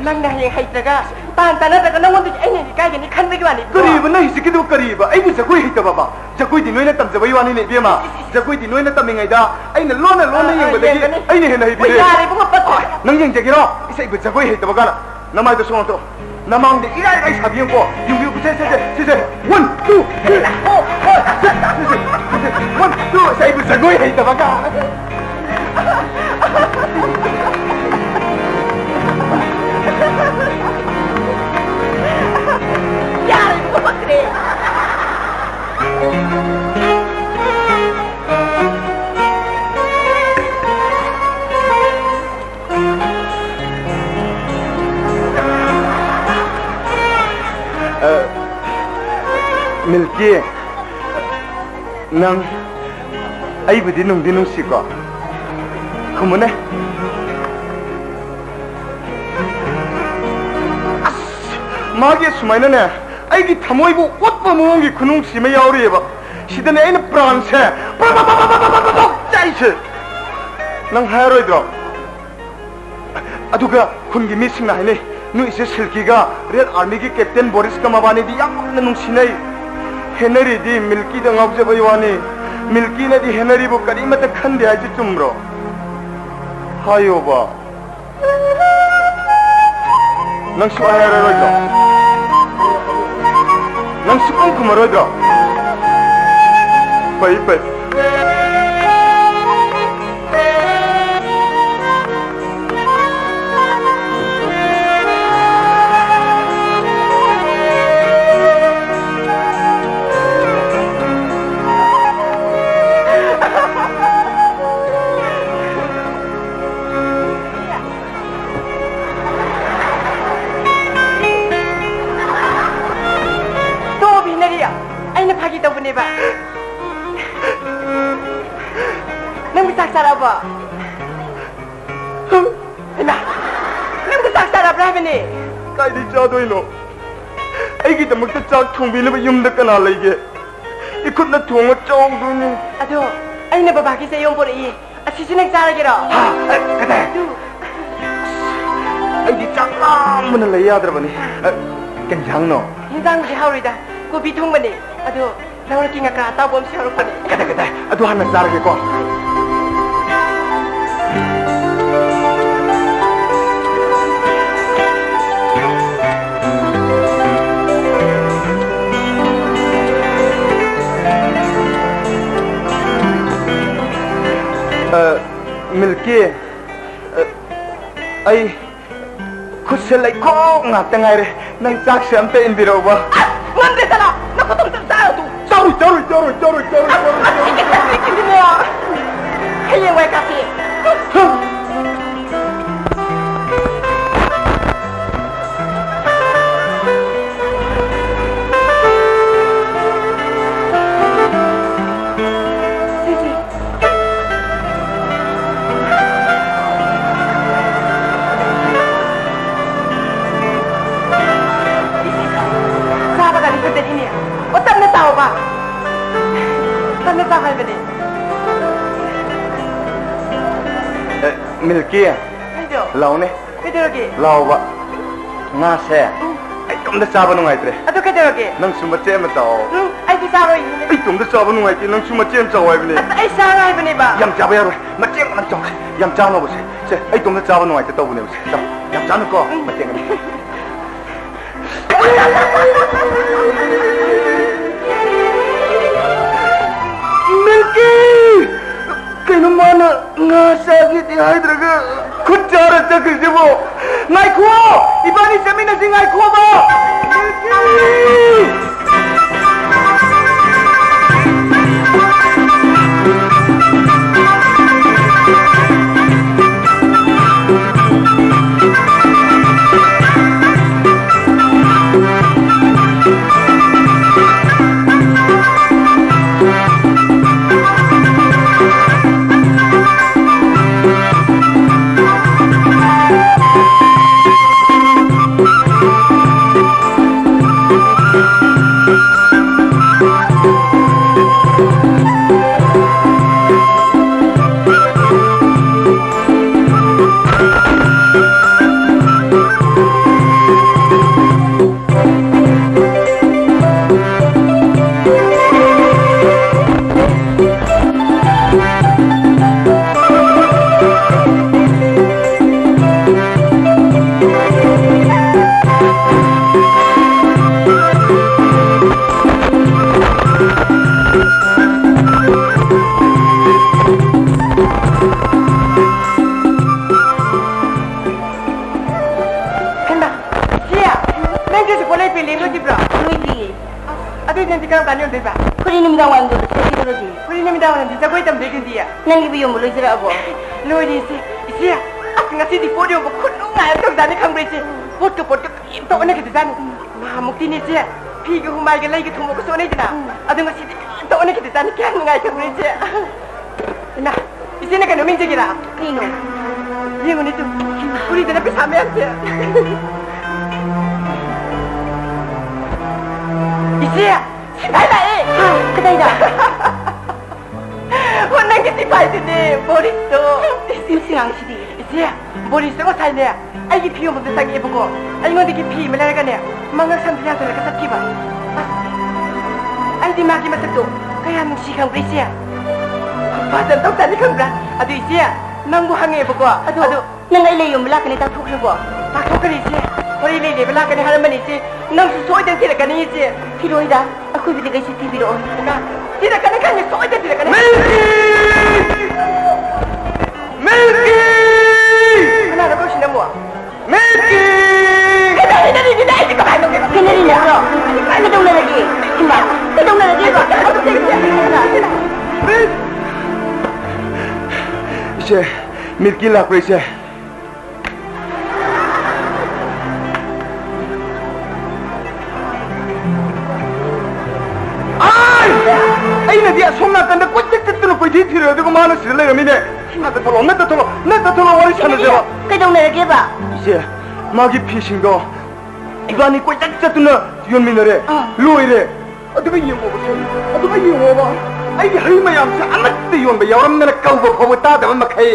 ꯅꯪꯅ ꯍꯌꯦꯡ ꯍꯩꯇ꯭ꯔꯒ ꯇꯥꯟ ꯆꯥꯟꯅꯗ꯭ꯔꯒ ꯅꯪꯉꯣꯟꯗꯒꯤ ꯑꯩꯅ ꯍꯦꯟꯅ ꯏꯀꯥꯏꯒꯅꯤ ꯈꯟꯕꯒꯤ ꯋꯥꯅꯤ꯫ ꯀꯔꯤꯕ ꯅꯪ ꯍꯧꯖꯤꯛꯀꯤꯗꯨ ꯀꯔꯤꯕ? ꯑꯩꯕꯨ ꯖꯒꯣꯏ ꯍꯩꯇꯕꯕ? ꯖꯒꯣꯏꯗꯤ ꯅꯣꯏꯅ ꯇꯝꯖꯕꯩ ꯋꯥꯅꯤꯅꯦ ꯏꯕꯦꯝꯃ꯫ ꯏꯁ, ꯏꯁ, ꯏꯁ꯫ ꯖꯒꯣꯏꯗꯤ ꯅꯣꯏꯅ ꯇꯝꯃꯤꯉꯩꯗ ꯑꯩꯅ ꯂꯣꯟꯅ ꯂꯣꯟꯅ ꯑꯥ, ꯑꯥ, ꯌꯦꯡꯕꯗꯒꯤ ꯌꯦꯡꯒꯅꯤ꯫ ꯑꯩꯅ ꯍꯦꯟꯅ ꯍꯩꯕꯤꯔꯦ꯫ ꯍꯣꯏ, ꯌꯥꯔꯦ ꯏꯕꯨꯡꯉꯣ, ꯄꯛꯇ꯭ꯔꯦ꯫ ꯅꯪ ꯌꯦꯡꯖꯒꯦꯔꯣ? ꯏꯁ, ꯑꯩꯕꯨ ꯖꯒꯣꯏ ꯍꯩꯇꯕ ꯀꯥꯟꯅ꯫ ꯅꯃꯥꯏꯗꯣ ꯁꯣꯝ ꯑꯣꯟꯊꯣꯛꯑꯣ꯫ ꯅꯃꯥꯡꯗ ꯏꯔꯥꯏ ꯂꯥꯏ ꯁꯥꯕꯤ ꯌꯦꯡꯉꯨꯀꯣ꯫ ꯌꯦꯡꯕꯤꯌꯨ, ꯁꯦ, ꯁꯦ, ꯁꯦ, ꯁꯦ, ꯁꯦ꯫ One, two, three, four, five, six, ꯁꯦ, ꯁꯦ, ꯁꯦ, ꯁꯦ, ꯁꯦ꯫ One, two, ꯑꯁ, ꯑꯩꯕꯨ ꯖꯒꯣꯏ ꯍꯩꯇꯕ ꯀꯥꯏꯅ꯫ ꯌꯥꯔꯦ, ꯄꯛꯇ꯭ꯔꯦ꯫ ꯑ, ꯃꯤꯜꯀꯤ, ꯅꯪ ꯑꯩꯕꯨꯗꯤ ꯅꯨꯡꯗꯤ ꯅꯨꯡꯁꯤꯀꯣ? ꯈꯨꯝꯃꯨꯅꯦ꯫ ꯑꯁ, ꯃꯥꯒꯤ ꯑꯁꯨꯃꯥꯏꯅꯅꯦ, ꯑꯩꯒꯤ ꯊꯃꯣꯏꯕꯨ ꯑꯣꯠꯄ ꯃꯑꯣꯡꯒꯤ ꯈꯨꯅꯨꯡꯁꯤ ꯑꯃ ꯌꯥꯎꯔꯤꯑꯕ꯫ ꯁꯤꯗꯅꯦ ꯑꯩꯅ ꯄ꯭ꯔꯥꯟꯁꯦ ꯄ꯭ꯔꯞ ꯄ꯭ꯔꯞ ꯄ꯭ꯔꯞ ꯆꯥꯛꯏꯁꯦ꯫ ꯅꯪ ꯍꯥꯏꯔꯣꯏꯗ꯭ꯔꯣ? ꯑꯗꯨꯒ ꯈꯨꯟꯒꯤ ꯃꯤꯁꯤꯡꯅ ꯍꯥꯏꯅꯩ, ꯅꯣꯏ ꯏꯆꯦ ꯁꯤꯜꯀꯤꯒ ꯔꯦꯗ ꯑꯥꯔꯃꯤꯒꯤ ꯀꯦꯞꯇꯦꯟ ꯕꯣꯔꯤꯁꯀ ꯃꯕꯥꯅꯤꯗꯤ ꯌꯥꯝꯅ ꯅꯨꯡꯁꯤꯅꯩ꯫ ꯍꯦꯅꯔꯤꯗꯤ ꯃꯤꯜꯀꯤꯗ ꯉꯥꯎꯖꯕꯩ ꯋꯥꯅꯤ꯫ ꯃꯤꯜꯀꯤꯅꯗꯤ ꯍꯦꯅꯔꯤꯕꯨ ꯀꯔꯤꯃꯠꯇ ꯈꯟꯗꯦ ꯍꯥꯏꯁꯤ ꯆꯨꯝꯕ꯭ꯔꯣ? ꯍꯥꯏꯌꯣꯕ꯫ ꯅꯪ ꯁꯨꯛꯍꯥꯏ ꯍꯥꯏꯔꯔꯣꯏꯗ꯭ꯔꯣ? ꯅꯪ ꯁꯨꯛꯈꯨꯝ ꯈꯨꯝꯃꯔꯣꯏꯗ꯭ꯔꯣ? ꯐꯩ, ꯐꯩ꯫ ꯏꯃꯥ, ꯅꯪꯕꯨ ꯆꯥꯛ ꯆꯥꯔꯕ꯭ꯔꯥ ꯍꯥꯏꯕꯅꯦ? ꯀꯥꯏꯗꯩ ꯆꯥꯗꯣꯏꯅꯣ? ꯑꯩꯒꯤꯗꯃꯛꯇ ꯆꯥꯛ ꯊꯣꯡꯕꯤꯅꯕ ꯌꯨꯝꯗ ꯀꯅꯥ ꯂꯩꯒꯦ? ꯏꯈꯨꯠꯅ ꯊꯣꯡꯉ ꯆꯥꯎꯗꯣꯏꯅꯦ꯫ ꯑꯗꯣ ꯑꯩꯅ ꯕꯕꯥꯒꯤ ꯆꯦꯌꯣꯝ ꯄꯣꯔꯛꯏ꯫ ꯑꯁꯤꯁꯨ ꯅꯪ ꯆꯥꯔꯒꯦꯔꯣ? ꯍꯥ? ꯑꯦ, ꯀꯗꯥꯏ? ꯑꯗꯨ꯫ ꯑꯩꯗꯤ ꯆꯥꯛ ꯂꯥꯝꯕꯅ ꯂꯩ ꯌꯥꯗ꯭ꯔꯕꯅꯤ꯫ ꯑ, ꯀꯩ ꯏꯟꯖꯥꯡꯅꯣ? ꯏꯟꯖꯥꯡꯗꯤ ꯍꯥꯎꯔꯣꯏꯗ, ꯀꯣꯕꯤ ꯊꯣꯡꯕꯅꯦ꯫ ꯑꯗꯣ ꯂꯧꯔꯛꯀꯤ ꯉꯀ꯭ꯔꯥ ꯑꯇꯥꯎꯕ ꯑꯃꯁꯨ ꯌꯥꯎꯔꯛꯄꯅꯦ꯫ ꯀꯗꯥꯏ, ꯀꯗꯥꯏ? ꯑꯗꯨ ꯍꯥꯟꯅ ꯆꯥꯔꯒꯦꯀꯣ꯫ ꯑ, ꯃꯤꯜꯀꯤ, ꯑ, ꯑꯩ ꯈꯨꯠꯁꯦ ꯂꯩꯈꯣꯝ ꯉꯥꯛꯇ ꯉꯥꯏꯔꯦ꯫ ꯅꯪ ꯆꯥꯛꯁꯦ ꯑꯝꯇ ꯏꯟꯕꯤꯔꯛꯎꯕ꯫ ꯑꯁ! ꯉꯝꯗꯦ, ꯆꯠꯂꯣ! ꯅꯈꯨꯠꯇꯣ ꯑꯝꯇ ꯆꯥꯔꯣ ꯇꯨ꯫ ꯆꯥꯔꯣꯏ, ꯆꯥꯔꯣꯏ, ꯆꯥꯔꯣꯏ, ꯆꯥꯔꯣꯏ, ꯆꯥꯔꯣꯏ, ꯆꯥꯔꯣꯏ, ꯆꯥꯔꯣꯏ꯫ ꯑꯁ, ꯑꯩ ꯀꯩꯁꯨ ꯂꯩꯇꯦ, ꯏꯕꯨꯡꯉꯣ꯫ ꯍꯌꯦꯡ ꯋꯥꯏ ꯀꯥꯁꯦ꯫ ꯆꯥꯕꯒꯗꯤ ꯐꯠꯇꯦꯅꯦ꯫ ꯑꯣ, ꯇꯞꯅ ꯆꯥꯎꯕ꯫ ꯇꯞꯅ ꯆꯥꯎ ꯍꯥꯏꯕꯅꯦ꯫ ꯑꯦ, ꯃꯤꯜꯀꯤ꯫ ꯀꯩꯅꯣ? ꯂꯥꯎꯅꯦ꯫ ꯀꯩꯗꯧꯔꯒꯦ? ꯂꯥꯎꯕ꯫ ꯉꯥꯁꯦ ꯎꯝ꯫ ꯑꯩ ꯏꯇꯣꯝꯇ ꯆꯥꯕ ꯅꯨꯡꯉꯥꯏꯇ꯭ꯔꯦ꯫ ꯑꯗꯨ ꯀꯩꯗꯧꯔꯒꯦ? ꯅꯪꯁꯨ ꯃꯆꯦꯠ ꯑꯃ ꯆꯥꯎ꯫ ꯎꯝ, ꯑꯩꯗꯤ ꯆꯥꯔꯣꯏ꯫ ꯑꯩ ꯏꯇꯣꯝꯇ ꯆꯥꯕ ꯅꯨꯡꯉꯥꯏꯇꯦ, ꯅꯪꯁꯨ ꯃꯆꯦꯠ ꯑꯃ ꯆꯥꯎ ꯍꯥꯏꯕꯅꯦ꯫ ꯑꯁ, ꯑꯩ ꯆꯥꯔꯣꯏ ꯍꯥꯏꯕꯅꯦꯕ꯫ ꯌꯥꯝ ꯆꯥꯕ ꯌꯥꯔꯣꯏ, ꯃꯆꯦꯠ ꯑꯃ ꯆꯥꯎ꯫ ꯌꯥꯝ ꯆꯥꯅꯣꯕꯁꯦ꯫ ꯁꯦ, ꯑꯩ ꯏꯇꯣꯝꯇ ꯆꯥꯕ ꯅꯨꯡꯉꯥꯏꯇꯦ ꯇꯧꯕꯅꯦꯕꯁꯦ꯫ ꯆꯥꯎ꯫ ꯌꯥꯝ ꯆꯥꯅꯨꯀꯣ, ꯎꯝ꯫ ꯃꯆꯦꯠ ꯑꯃ꯫ ꯃꯤꯜꯀꯤ! ꯀꯩꯅꯣ ꯃꯥꯅ ꯉꯥ ꯆꯥꯒꯦꯗꯤ ꯍꯥꯏꯗ꯭ꯔꯒ ꯈꯨꯠ ꯆꯥꯔ ꯆꯠꯈ꯭ꯔꯤꯁꯤꯕꯣ? ꯉꯥꯏꯈꯣ! ꯏꯕꯥꯅꯤ ꯆꯠꯃꯤꯟꯅꯁꯤ, ꯉꯥꯏꯈꯣꯕ! ꯃꯤꯜꯀꯤ! ꯀꯅꯥꯅ ꯌꯣꯟꯗꯣꯏꯕ? ꯍꯣꯔꯦꯟ ꯅꯨꯃꯤꯗꯥꯡ ꯋꯥꯏꯔꯝꯗꯣ ꯁꯣꯏꯗꯧꯔꯗꯤ꯫ ꯍꯣꯔꯦꯟ ꯅꯨꯃꯤꯗꯥꯡ ꯋꯥꯏꯔꯝꯗꯤ ꯖꯒꯣꯏ ꯇꯝꯗꯣꯏꯗꯨꯗꯤ꯫ ꯅꯪꯒꯤꯕꯨ ꯌꯣꯟꯕ ꯂꯣꯏꯖꯔꯛꯑꯕꯣ? ꯂꯣꯏꯔꯦ ꯏꯆꯦ꯫ ꯏꯆꯦ, ꯑꯁ, ꯉꯁꯤꯗꯤ ꯄꯣꯠ ꯌꯣꯟꯕ ꯈꯨꯅꯨꯡꯉꯥꯏ ꯑꯃ ꯇꯧꯖꯥꯠꯅꯤ ꯈꯪꯕ꯭ꯔꯥ ꯏꯆꯦ? ꯄꯣꯠꯀ ꯄꯣꯠꯀ ꯀꯔꯤꯝꯇ ꯑꯣꯟꯅꯈꯤꯗ꯭ꯔꯖꯥꯠꯅꯤ꯫ ꯅꯍꯥꯟꯃꯨꯛꯇꯤꯅꯦ ꯏꯆꯦ, ꯐꯤꯒ ꯍꯨꯃꯥꯏꯒ ꯂꯩꯒ ꯊꯨꯝꯃꯣꯛꯀꯁꯨ ꯑꯣꯟꯅꯩꯗꯅ꯫ ꯎꯝ꯫ ꯑꯗꯣ ꯉꯁꯤꯗꯤ ꯀꯔꯤꯝꯇ ꯑꯣꯟꯅꯈꯤꯗ꯭ꯔꯖꯥꯠꯅꯤ꯫ ꯀꯌꯥꯝ ꯅꯨꯡꯉꯥꯏ ꯈꯪꯕ꯭ꯔꯥ ꯏꯆꯦ? ꯏꯃꯥ, ꯏꯆꯦꯅ ꯀꯩꯅꯣꯝ ꯌꯦꯡꯖꯒꯦꯔꯥ? ꯀꯩꯅꯣ? ꯌꯦꯡꯉꯨꯅꯦ ꯇꯨ, ꯎꯔꯤꯗꯅ ꯄꯩꯁꯥ ꯃꯌꯥꯝꯁꯦ꯫ ꯏꯆꯦ, ꯁꯤꯐꯥꯏ ꯂꯥꯛꯑꯦ! ꯍꯥ, ꯀꯗꯥꯏꯗ? ꯑꯣ, ꯅꯪꯒꯤ ꯁꯤꯐꯥꯏꯗꯨꯅꯦ, ꯕꯣꯔꯤꯁꯇꯣ꯫ ꯃꯁꯤ ꯑꯉꯥꯡꯁꯤꯗꯤ꯫ ꯏꯆꯦ, ꯕꯣꯔꯤꯁꯇꯣ ꯉꯁꯥꯏꯅꯦ, ꯑꯩꯒꯤ ꯐꯤ ꯌꯣꯟꯐꯝꯗ ꯆꯪꯉꯛꯑꯦꯕꯀꯣ꯫ ꯑꯩꯉꯣꯟꯗꯒꯤ ꯐꯤ ꯑꯃ ꯂꯩꯔꯒꯅꯦ, ꯃꯉꯛ ꯁꯝꯗ ꯌꯥꯟꯁꯤꯜꯂꯒ ꯆꯠꯈꯤꯕ꯫ ꯑꯁ, ꯑꯩꯗꯤ ꯃꯥꯒꯤ ꯃꯁꯛꯇꯣ ꯀꯌꯥ ꯅꯨꯡꯁꯤ ꯈꯪꯕ꯭ꯔꯥ, ꯏꯆꯦ? ꯐꯖꯅ ꯇꯧꯖꯥꯠꯅꯤ ꯈꯪꯕ꯭ꯔꯥ? ꯑꯗꯨ ꯏꯆꯦ, ꯅꯪꯕꯨ ꯍꯪꯉꯦꯕꯀꯣ꯫ ꯑꯗꯣ ꯑꯗꯣ ꯅꯪ ꯑꯩ ꯂꯩ ꯌꯣꯟꯕ ꯂꯥꯛꯀꯅꯤ ꯇꯥꯛꯊꯣꯛꯈ꯭ꯔꯕꯣ? ꯇꯥꯛꯊꯣꯛꯈ꯭ꯔꯦ ꯏꯆꯦ꯫ ꯍꯣꯔꯦꯟ ꯂꯩ ꯂꯩꯕ ꯂꯥꯛꯀꯅꯤ ꯍꯥꯏꯔꯝꯕꯅꯤ ꯏꯆꯦ꯫ ꯅꯪꯁꯨ ꯁꯣꯏꯗꯅ ꯊꯤꯔꯛꯀꯅꯤ ꯏꯆꯦ꯫ ꯊꯤꯔꯣꯏꯗ, ꯑꯀꯣꯏꯕꯗ ꯀꯩꯁꯨ ꯊꯤꯕꯤꯔꯛꯑꯣ꯫ ꯏꯃꯥ, ꯊꯤꯔꯛꯀꯅꯤ ꯈꯪꯉꯦ, ꯁꯣꯏꯗꯅ ꯊꯤꯔꯛꯀꯅꯤ꯫ ꯃꯤꯜꯀꯤ! ꯃꯤꯜꯀꯤ! ꯀꯅꯥꯅꯣ ꯀꯧꯔꯤꯁꯤꯅ ꯑꯃꯨꯛ? ꯃꯤꯜꯀꯤ! ꯀꯩꯗꯧꯔꯤꯅꯣ? ꯑꯩꯗꯤ ꯀꯃꯥꯏꯅ ꯇꯧꯗꯣꯏꯅꯣ? ꯀꯩꯗꯧꯔꯤꯅꯣ? ꯀꯩꯗꯧꯅꯔꯒꯦ? ꯏꯃꯥ, ꯀꯩꯗꯧꯅꯔꯒꯦ? ꯃꯤꯜ! ꯏꯆꯦ, ꯃꯤꯜꯀꯤ ꯂꯥꯛꯄ꯭ꯔꯥ ꯏꯆꯦ? ꯑꯥꯏ! ꯑꯩꯅꯗꯤ ꯑꯁꯣꯝ ꯅꯥꯀꯟꯗ ꯀꯣꯏꯆꯠ ꯆꯠꯇꯅ ꯀꯣꯏꯊꯤ ꯊꯤꯔꯦ, ꯑꯗꯨꯒ ꯃꯥꯅ ꯁꯤꯗ ꯂꯩꯔꯝꯃꯤꯅꯦ꯫ ꯅꯠꯇ ꯊꯣꯛꯂꯛꯑꯣ, ꯅꯠꯇ ꯊꯣꯛꯂꯛꯑꯣ, ꯅꯠꯇ ꯊꯣꯛꯂꯛꯑꯣ, ꯋꯥꯔꯤ ꯁꯥꯟꯅꯁꯦꯕ꯫ ꯀꯩꯗꯧꯅꯔꯒꯦꯕ? ꯏꯆꯦ, ꯃꯥꯒꯤ ꯐꯤꯁꯤꯡꯗꯣ ꯏꯕꯥꯅꯤ ꯀꯣꯏꯆꯠ ꯆꯠꯇꯨꯅ ꯌꯣꯟꯃꯤꯟꯅꯔꯦ꯫ ꯑꯥ꯫ ꯂꯣꯏꯔꯦ꯫ ꯑꯗꯨꯒ ꯌꯦꯡꯉꯣꯕ ꯁꯦ, ꯑꯗꯨꯒ ꯌꯦꯡꯉꯣꯕ꯫ ꯑꯩꯒꯤ ꯍꯩ ꯃꯌꯥꯝꯁꯦ ꯑꯃꯠꯇ ꯌꯣꯟꯕ ꯌꯥꯎꯔꯝꯗꯅ ꯀꯧꯕ ꯐꯥꯎꯕ ꯇꯥꯗꯕ ꯃꯈꯩ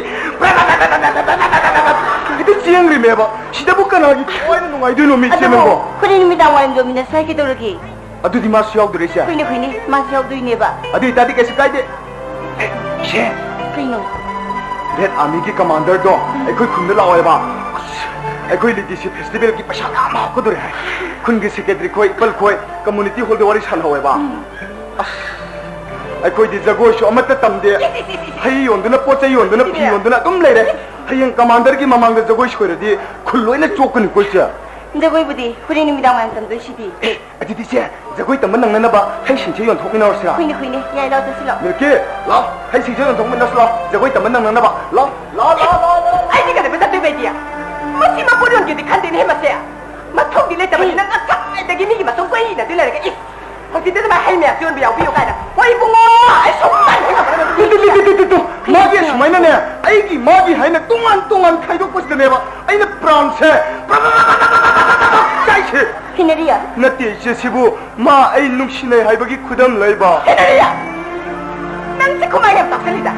ꯍꯦꯛꯇ ꯆꯦꯟꯈ꯭ꯔꯤꯃꯦꯕ꯫ ꯁꯤꯗꯕꯨ ꯀꯅꯥꯒꯤ ꯊꯋꯥꯏꯅ ꯅꯨꯡꯉꯥꯏꯗꯣꯏꯅꯣ, ꯃꯤ ꯑꯗꯨꯕꯨ ꯆꯦꯟꯕꯕꯣ? ꯍꯣꯔꯦꯟ ꯅꯨꯃꯤꯗꯥꯡ ꯋꯥꯏꯔꯝ ꯌꯣꯟꯃꯤꯟꯅꯁꯦ ꯍꯥꯏꯒꯦ ꯇꯧꯔꯒꯦ꯫ ꯑꯗꯨꯗꯤ ꯃꯥꯁꯨ ꯌꯥꯎꯗꯣꯔꯦ ꯏꯆꯦ? ꯍꯣꯏꯅꯦ, ꯍꯣꯏꯅꯦ, ꯃꯥꯁꯨ ꯌꯥꯎꯗꯣꯏꯅꯦꯕ꯫ ꯑꯗꯨ ꯑꯣꯏꯇꯥꯔꯗꯤ ꯀꯩꯁꯨ ꯀꯥꯏꯗꯦ꯫ ꯑꯦ, ꯏꯆꯦ꯫ ꯀꯩꯅꯣ? ꯔꯦꯗ ꯑꯥꯔꯃꯤꯒꯤ ꯀꯃꯥꯟꯗꯔꯗꯣ ꯑꯩꯈꯣꯏ ꯈꯨꯟꯗ ꯂꯥꯛꯑꯣꯏꯕ꯫ ꯑꯁ, ꯑꯩꯈꯣꯏ ꯂꯤꯇꯤꯁꯤ ꯐꯦꯁꯇꯤꯚꯦꯜꯒꯤ ꯄꯩꯁꯥ ꯃꯌꯥꯝ ꯍꯥꯞꯀꯗꯣꯔꯦ ꯍꯥꯏ꯫ ꯈꯨꯟꯒꯤ ꯁꯦꯀ꯭ꯔꯦꯇꯔꯤ ꯈꯣꯏ, ꯏꯄꯜ ꯈꯣꯏ, ꯀꯝꯃꯨꯅꯤꯇꯤ ꯍꯣꯜꯗ ꯋꯥꯔꯤ ꯁꯥꯟꯅꯍꯧꯋꯦꯕ꯫ ꯎꯝ꯫ ꯑꯁ, ꯑꯩꯈꯣꯏꯗꯤ ꯖꯒꯣꯏꯁꯨ ꯑꯃꯠꯇ ꯇꯝꯗꯦ, ꯍꯩ ꯌꯣꯟꯗꯨꯅ, ꯄꯣꯠ ꯆꯩ ꯌꯣꯟꯗꯨꯅ, ꯐꯤ ꯌꯣꯟꯗꯨꯅ ꯑꯗꯨꯝ ꯂꯩꯔꯦ꯫ ꯍꯌꯦꯡ ꯀꯃꯥꯟꯗꯔꯒꯤ ꯃꯃꯥꯡꯗ ꯖꯒꯣꯏ ꯁꯣꯏꯔꯗꯤ ꯈꯨꯜ ꯂꯣꯏꯅ ꯆꯣꯛꯀꯅꯤꯀꯣ, ꯏꯆꯦ꯫ ꯖꯒꯣꯏꯕꯨꯗꯤ ꯍꯣꯔꯦꯟ ꯅꯨꯃꯤꯗꯥꯡ ꯋꯥꯏꯔꯝ ꯇꯝꯗꯣꯏꯁꯤꯗꯤ꯫ ꯑꯦ, ꯑꯗꯨꯗꯤ ꯏꯆꯦ, ꯖꯒꯣꯏ ꯇꯝꯕ ꯅꯪꯅꯅꯕ ꯍꯩꯁꯤꯡꯁꯦ ꯌꯣꯟꯊꯣꯛꯃꯤꯟꯅꯔꯁꯤꯔꯥ? ꯍꯣꯏꯅꯦ, ꯍꯣꯏꯅꯦ, ꯌꯥꯏ, ꯂꯥꯎ, ꯆꯠꯁꯤ ꯂꯥꯎ꯫ ꯃꯤꯜꯀꯤ, ꯂꯥꯎ, ꯍꯩꯁꯤꯡꯁꯦ ꯌꯣꯟꯊꯣꯛꯃꯤꯟꯅꯔꯁꯤ ꯂꯥꯎ, ꯖꯒꯣꯏ ꯇꯝꯕ ꯅꯪꯅꯅꯕ꯫ ꯂꯥꯎ, ꯂꯥꯎ, ꯂꯥꯎ, ꯂꯥꯎ, ꯂꯥꯎ꯫ ꯑꯩꯗꯤ ꯀꯩꯗꯧꯕꯩ ꯆꯠꯇꯣꯏꯕ ꯑꯩꯗꯤ? ꯃꯁꯤ ꯃꯄꯣꯠ ꯌꯣꯟꯒꯦꯗꯤ ꯈꯟꯗꯦꯅꯦꯍꯦ ꯃꯁꯦ꯫ ꯃꯊꯧꯗꯤ ꯂꯩꯇꯕꯅꯤꯅ ꯉꯁꯥꯏꯗꯒꯤ ꯃꯤꯒꯤ ꯃꯇꯨꯡ ꯀꯣꯏ ꯏꯟꯅꯗꯣꯏ ꯂꯩꯔꯒ, ꯏꯁ! ꯍꯧꯖꯤꯛꯇꯤ ꯑꯗꯨꯃꯥꯏꯅ ꯍꯩ ꯃꯌꯥꯝꯁꯨ ꯌꯣꯟꯕ ꯌꯥꯎꯕꯤꯌꯨ ꯀꯥꯏꯅ꯫ ꯍꯣꯏ ꯏꯕꯨꯡꯉꯣ, ꯑꯩ ꯁꯨꯡꯇꯟ ꯍꯦꯟꯒꯠꯄ ꯅꯠꯇꯦ꯫ Two, two, two, two, two, two. ꯃꯥꯒꯤ ꯁꯨꯃꯥꯏꯅꯅꯦ, ꯑꯩꯒꯤ ꯃꯥꯒꯤ ꯍꯥꯏꯅ ꯇꯣꯉꯥꯟ ꯇꯣꯉꯥꯟ ꯈꯥꯏꯗꯣꯛꯄꯁꯤꯗꯅꯦꯕ ꯑꯩꯅ ꯄ꯭ꯔꯥꯟꯁꯦ ꯆꯥꯏꯁꯦ꯫ ꯍꯩꯅꯔꯤꯌꯥ? ꯅꯠꯇꯦ ꯏꯆꯦ, ꯁꯤꯕꯨ ꯃꯥ ꯑꯩ ꯅꯨꯡꯁꯤꯅꯩ ꯍꯥꯏꯕꯒꯤ ꯈꯨꯗꯝ ꯂꯩꯕ꯫ ꯍꯩꯅꯔꯤꯌꯥ! ꯅꯪꯁꯦ ꯈꯨꯃꯥꯡ ꯌꯥꯝ ꯆꯥꯎꯁꯜꯂꯤꯗ꯫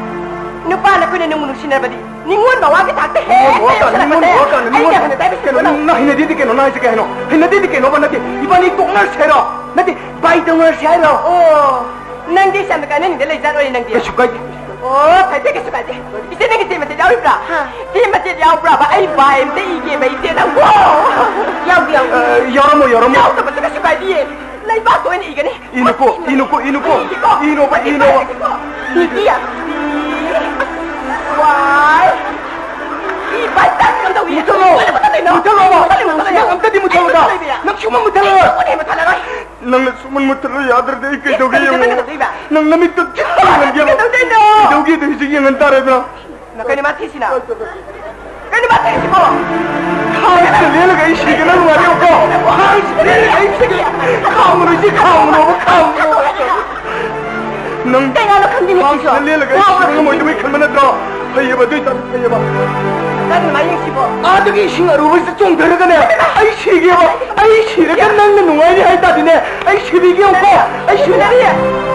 ꯅꯨꯄꯥꯅ ꯑꯩꯈꯣꯏꯅ ꯅꯨꯡꯕꯨ ꯅꯨꯡꯁꯤꯅꯔꯕꯗꯤ ꯅꯤꯉꯣꯜ ꯃꯋꯥꯒꯤ ꯊꯥꯛꯇ ꯍꯦꯛ ꯅꯤꯉꯣꯜ ꯃꯋꯥ ꯀꯥꯟꯅ, ꯅꯤꯉꯣꯜ ꯃꯋꯥ ꯀꯥꯟꯅ, ꯅꯤꯉꯣꯜ ꯑꯩꯅ ꯍꯥꯟꯅ ꯇꯥꯏꯕ ꯀꯩꯅꯣ, ꯁꯤꯠꯄꯗꯣ꯫ ꯅꯪ ꯍꯩꯅꯗꯦꯗꯤ ꯀꯩꯅꯣ, ꯅꯪ ꯍꯥꯏꯁꯦ ꯀꯩ ꯍꯥꯏꯅꯣ? ꯍꯩꯅꯗꯦꯗꯤ ꯀꯩꯅꯣꯕ ꯅꯠꯇꯦ, ꯏꯕꯥꯅꯤ ꯇꯣꯛꯅꯔꯁꯦ ꯍꯥꯏꯔꯣ? ꯅꯠꯇꯦ, ꯕꯥꯏ ꯇꯧꯅꯔꯁꯦ ꯍꯥꯏꯔꯣ? ꯑꯣ, ꯅꯪꯗꯤ ꯏꯁꯥꯅ ꯀꯥꯟꯅꯅꯤꯡꯗ ꯂꯩꯖꯥꯠ ꯑꯣꯏꯔꯦ ꯅꯪꯗꯤ꯫ ꯀꯩꯁꯨ ꯀꯥꯏꯗꯦ꯫ ꯑꯣ, ꯐꯩ ꯐꯩ, ꯀꯩꯁꯨ ꯀꯥꯏꯗꯦ꯫ ꯏꯆꯦ, ꯅꯪꯒꯤ ꯆꯦ ꯃꯆꯦꯠ ꯌꯥꯎꯔꯤꯕ꯭ꯔꯥ? ꯍꯥ? ꯆꯦ ꯃꯆꯦꯠ ꯌꯥꯎꯕ꯭ꯔꯥꯕ? ꯑꯩ ꯕꯥꯏ ꯑꯝꯇ ꯏꯒꯦꯕ, ꯏꯆꯦ, ꯅꯪꯕꯨ꯫ ꯌꯥꯎꯗꯦ, ꯌꯥꯎꯗꯦ꯫ ꯑ, ꯌꯥꯎꯔꯝꯃꯣ, ꯌꯥꯎꯔꯝꯃꯣ꯫ ꯌꯥꯎꯗꯕꯁꯨ ꯀꯩꯁꯨ ꯀꯥꯏꯗꯤꯌꯦ꯫ ꯂꯩꯕꯥꯛꯇ ꯑꯣꯏꯅ ꯏꯒꯅꯤ꯫ ꯏꯅꯨꯀꯣ, ꯏꯅꯨꯀꯣ, ꯏꯅꯨꯀꯣ꯫ ꯏꯅꯣꯕ, ꯏꯅꯣꯕ꯫ ꯏꯗꯤ ꯌꯥꯝ ꯏ꯫ ꯋꯥꯏ꯫ ꯏ ꯕꯥꯏ ꯆꯥꯡ ꯀꯝꯗꯧꯏ? ꯃꯨꯊꯠꯂꯣ꯫ ꯃꯨꯊꯠꯂꯣ꯫ ꯃꯨꯊꯠꯂꯣ꯫ ꯃꯨꯊꯠꯂꯣ, ꯃꯨꯊꯠꯂꯣ꯫ ꯅꯪ ꯑꯝꯇꯗꯤ ꯃꯨꯊꯠꯂꯣꯗ꯫ ꯑꯩ ꯃꯨꯊꯠꯂꯣꯏꯕ ꯌꯥ-, ꯅꯪ ꯁꯨꯡꯃꯨꯠ ꯃꯨꯊꯠꯂꯔꯣꯏ꯫ ꯑꯩ ꯁꯨꯡꯃꯨꯠ ꯍꯦꯛ ꯃꯨꯊꯠꯂꯔꯣꯏ꯫ ꯅꯪꯅ ꯁꯨꯡꯃꯨꯠ ꯃꯨꯊꯠꯂꯨ ꯌꯥꯗ꯭ꯔꯗꯤ ꯑꯩ ꯀꯩꯗꯧꯒꯦ ꯌꯦꯡꯉꯣ꯫ ꯅꯪ ꯀꯩꯗꯧꯗꯣꯏꯕ? ꯅꯪ ꯅꯃꯤꯠꯇꯣ ꯆꯤꯠ ꯌꯦꯡꯍꯟꯒꯦꯕ꯫ ꯀꯩꯗꯧꯗꯣꯏꯅꯣ? ꯀꯩꯗꯧꯒꯦꯗꯣ ꯍꯧꯖꯤꯛ ꯌꯦꯡꯍꯟ ꯇꯥꯔꯦꯗꯅ꯫ ꯀꯩꯅꯣ ꯃꯥ ꯊꯤꯁꯤꯅ? ꯀꯩꯅꯣ ꯃꯥ ꯊꯤꯁꯤꯕꯣ? ꯈꯥꯡꯁꯤꯗ ꯂꯦꯜꯂꯒ ꯑꯩ ꯁꯤꯒꯦ ꯅꯪ ꯅꯨꯡꯉꯥꯏꯔꯦꯕꯀꯣ? ꯈꯥꯡꯁꯤꯗ ꯂꯦꯜꯂꯒ ꯑꯩ ꯁꯤꯒꯦ꯫ ꯈꯥꯡꯉꯨꯅꯣ ꯏꯆꯦ, ꯈꯥꯡꯉꯨꯅꯣꯕ, ꯈꯥꯡꯉꯨꯅꯣ꯫ ꯅꯪ ꯀꯩꯅꯣ ꯈꯪꯗꯦꯅꯦ ꯈꯥꯡꯁꯤꯗ ꯁꯤꯁꯨ꯫ ꯂꯦꯜꯂꯒ ꯑꯩ ꯁꯤꯕ ꯉꯝꯃꯣꯏꯗꯕꯩ ꯈꯟꯕ ꯅꯠꯇ꯭ꯔꯣ? ꯐꯩꯌꯦꯕ, ꯑꯗꯨ ꯑꯣꯏꯇꯥꯔꯗꯤ ꯐꯩꯌꯦꯕ꯫ ꯀꯟꯅ ꯃꯥ ꯌꯦꯡꯁꯤꯕꯣ? ꯑꯥꯗꯒꯤ ꯏꯁꯤꯡ ꯑꯔꯨꯕꯁꯤꯗ ꯆꯣꯡꯊꯔꯒꯅꯦ, ꯑꯩ ꯁꯤꯒꯦꯕ꯫ ꯑꯩ ꯁꯤꯔꯒ ꯅꯪꯅ ꯅꯨꯡꯉꯥꯏꯅꯤ ꯍꯥꯏ ꯇꯥꯔꯗꯤꯅꯦ, ꯑꯩ ꯁꯤꯕꯤꯒꯦ ꯌꯦꯡꯉꯨꯀꯣ꯫ ꯑꯩ ꯁꯤꯕꯤ-, ꯀꯔꯤ?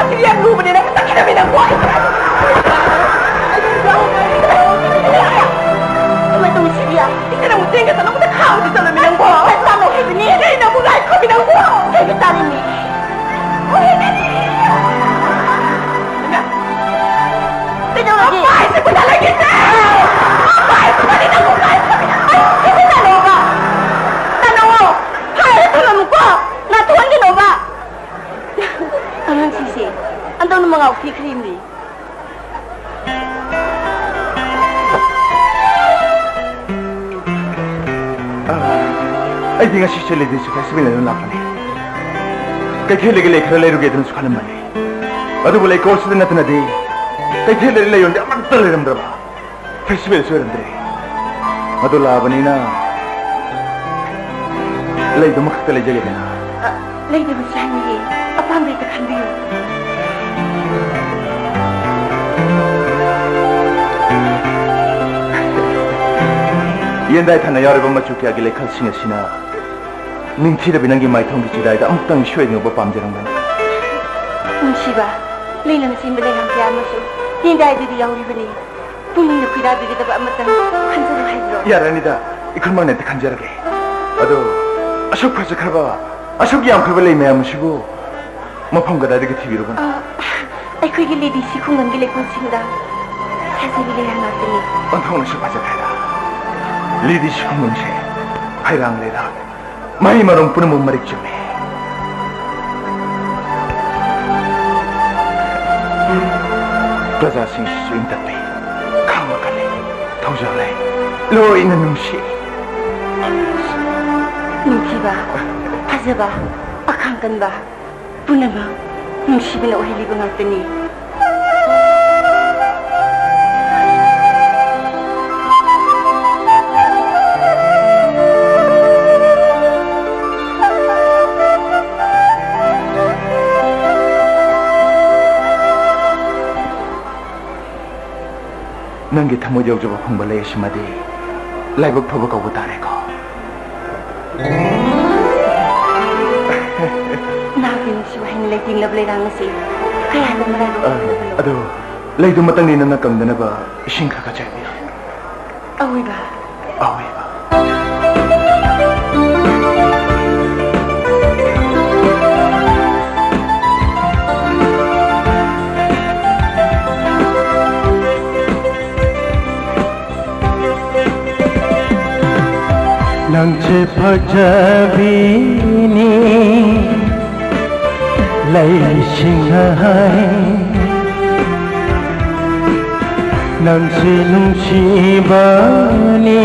ꯑꯁꯤꯗꯤ ꯌꯥꯝ ꯂꯨꯕꯅꯦ, ꯅꯪ ꯆꯠꯈꯤꯗꯕꯅꯤ ꯅꯪꯕꯣ꯫ ꯀꯃꯥꯏ ꯇꯧꯅꯤ ꯁꯤꯗꯤ? ꯏꯆꯦ, ꯅꯪꯕꯨ ꯆꯦꯡꯒ ꯆꯠꯂꯝꯕꯗ ꯈꯥꯎꯗꯤ ꯆꯠꯂꯝꯃꯤ ꯅꯪꯕꯣ꯫ ꯆꯠꯂꯝꯃꯦ ꯍꯥꯏꯕꯅꯤ꯫ ꯏꯆꯦ, ꯅꯪꯕꯨ ꯉꯥꯏꯈꯣꯃꯤ ꯅꯪꯕꯣ꯫ ꯑꯩꯗꯤ ꯇꯥꯅꯤꯡꯉꯤ꯫ ꯍꯣꯏ, ꯏꯆꯦ꯫ ꯀꯩꯗꯧꯔꯒꯦ? ꯃꯄꯥ, ꯏꯆꯦ, ꯄꯩꯁꯥ ꯂꯩꯈꯤꯗ꯭ꯔꯦ꯫ ꯃꯄꯥ, ꯏꯆꯦ, ꯅꯪꯕꯨ ꯉꯥꯏꯈꯣꯃꯤ ꯅꯪꯕꯣ꯫ ꯑꯩ ꯏꯆꯦ, ꯇꯥꯅꯧꯕ꯫ ꯇꯥꯅꯧꯋꯣ꯫ ꯍꯥꯏꯔꯦ ꯊꯝꯃꯝꯃꯨꯀꯣ꯫ ꯅꯥꯊꯣꯛꯍꯟꯒꯅꯣꯕ꯫ ꯑꯉꯥꯡꯁꯤꯡꯁꯦ ꯑꯟꯗꯧꯅ ꯃꯉꯥꯎ ꯊꯤꯈ꯭ꯔꯤꯕꯅꯤ꯫ ꯑꯩꯗꯤ ꯉꯁꯤꯁꯦ ꯂꯦꯗꯤꯁ ꯐꯦꯁꯇꯤꯚꯦꯜ ꯑꯗꯨꯝ ꯂꯥꯛꯄꯅꯦ꯫ ꯀꯩꯊꯦꯜꯗꯒꯤ ꯂꯩ ꯈꯔ ꯂꯩꯔꯨꯒꯦ ꯑꯗꯨꯅꯁꯨ ꯈꯜꯂꯝꯕꯅꯤ꯫ ꯑꯗꯨꯕꯨ ꯂꯩꯀꯣꯜꯁꯤꯗ ꯅꯠꯇꯅꯗꯤ ꯀꯩꯊꯦꯜꯗꯗꯤ ꯂꯩ ꯌꯣꯟꯕ ꯑꯃꯠꯇ ꯂꯩꯔꯝꯗ꯭ꯔꯕ꯫ ꯐꯦꯁꯇꯤꯚꯦꯜꯁꯨ ꯑꯣꯏꯔꯝꯗ꯭ꯔꯦ꯫ ꯑꯗꯨ ꯂꯥꯛꯑꯕꯅꯤꯅ ꯂꯩꯗꯨꯃꯈꯛꯇ ꯂꯩꯖꯒꯦꯗꯅ꯫ ꯑ, ꯂꯩꯗꯕꯁꯨ ꯌꯥꯅꯤꯌꯦ꯫ ꯑꯄꯥꯝꯕ ꯍꯦꯛꯇ ꯈꯟꯕꯤꯌꯨ꯫ ꯌꯦꯟꯗꯥꯏ ꯊꯥꯅ ꯌꯥꯎꯔꯤꯕ ꯃꯆꯨ ꯀꯌꯥꯒꯤ ꯂꯩꯈꯜꯁꯤꯡ ꯑꯁꯤꯅ ꯅꯤꯡꯊꯤꯔꯕꯤ ꯅꯪꯒꯤ ꯃꯥꯏꯊꯣꯡꯒꯤ ꯆꯤꯗꯥꯏꯗ ꯑꯃꯨꯛꯇꯪ ꯁꯣꯏꯗꯅꯕ ꯄꯥꯝꯖꯔꯝꯒꯅꯤ꯫ ꯅꯨꯡꯁꯤꯕ, ꯂꯩꯅ ꯁꯦꯝꯕ ꯂꯩꯔꯥꯡ ꯀꯌꯥ ꯑꯃꯁꯨ ꯌꯦꯟꯗꯥꯏꯗꯗꯤ ꯌꯥꯎꯔꯤꯕꯅꯤ꯫ ꯄꯨꯛꯅꯤꯡꯅ ꯈꯣꯏꯗꯥꯕꯤꯒꯗꯕ ꯑꯃꯇꯪ ꯈꯟꯖꯔꯣ ꯍꯥꯏꯕ꯭ꯔꯣ? ꯌꯥꯔꯅꯤꯗ, ꯏꯈꯨꯟꯃꯛꯅ ꯍꯦꯛꯇ ꯈꯟꯖꯔꯒꯦ꯫ ꯑꯗꯣ, ꯑꯁꯨꯛ ꯐꯖꯈ꯭ꯔꯕ, ꯑꯁꯨꯛ ꯌꯥꯝꯈ꯭ꯔꯕ ꯂꯩ ꯃꯌꯥꯝ ꯑꯁꯤꯕꯨ ꯃꯐꯝ ꯀꯗꯥꯏꯗꯒꯤ ꯊꯤꯕꯤꯔꯨꯕꯅꯣ? ꯑ, ꯑꯩꯈꯣꯏꯒꯤ ꯂꯦꯗꯤꯁꯤ ꯈꯨꯡꯒꯪꯒꯤ ꯂꯩꯀꯣꯜꯁꯤꯡꯗ ꯊꯥꯖꯕꯤ ꯂꯩꯔꯥꯡ ꯉꯥꯛꯇꯅꯤ꯫ ꯑꯣꯟꯊꯣꯛꯅꯁꯨ ꯐꯖꯈ꯭ꯔꯦꯗ꯫ ꯂꯦꯗꯤꯁꯤ ꯈꯨꯡꯒꯪꯁꯦ ꯍꯩꯔꯥꯡ ꯂꯩꯔꯥꯡ, ꯃꯍꯩ ꯃꯔꯣꯡ ꯄꯨꯝꯅꯃꯛ ꯃꯔꯤꯛ ꯆꯨꯝꯃꯤ꯫ ꯄ꯭ꯔꯖꯥꯁꯤꯡꯁꯤꯁꯨ ꯏꯪ ꯇꯞꯄꯤ, ꯈꯥꯡꯕ ꯀꯜꯂꯤ, ꯊꯧꯖꯥꯜ ꯂꯩ, ꯂꯣꯏꯅ ꯅꯨꯡꯁꯤ꯫ ꯅꯤꯡꯊꯤꯕ, ꯐꯖꯕ, ꯑꯈꯥꯡ ꯀꯟꯕ, ꯄꯨꯝꯅꯃꯛ ꯅꯨꯡꯁꯤꯕꯅ ꯑꯣꯏꯍꯜꯂꯤꯕ ꯉꯥꯛꯇꯅꯤ꯫ ꯅꯪꯒꯤ ꯊꯃꯣꯏ ꯌꯧꯖꯕ ꯐꯪꯕ ꯂꯩ ꯑꯁꯤꯃꯗꯤ ꯂꯥꯏꯕꯛ ꯐꯕ ꯀꯧꯕ ꯇꯥꯔꯦꯀꯣ꯫ ꯅꯍꯥꯛꯀꯤ ꯅꯨꯡꯁꯤꯕ ꯍꯥꯏꯅ ꯂꯩꯇꯦꯡꯂꯕ ꯂꯩꯔꯥꯡ ꯑꯁꯤ ꯀꯌꯥꯗ ꯃꯔꯥꯏꯕꯛ ꯑ, ꯐꯒꯗꯕꯅꯣ? ꯑꯗꯣ ꯂꯩꯗꯨꯃꯇꯪꯗꯤ ꯅꯪꯅ ꯀꯪꯗꯅꯕ ꯏꯁꯤꯡ ꯈꯔ ꯈꯔ ꯆꯥꯏꯕꯤꯌꯨ꯫ ꯑꯑꯣꯏꯕ꯫ ꯑꯑꯣꯏꯕ꯫ ꯅꯪꯁꯦ ꯐꯖꯕꯤꯅꯤ ꯂꯩꯁꯤꯡꯅ ꯍꯥꯏ, ꯅꯪꯁꯦ ꯅꯨꯡꯁꯤꯕꯅꯤ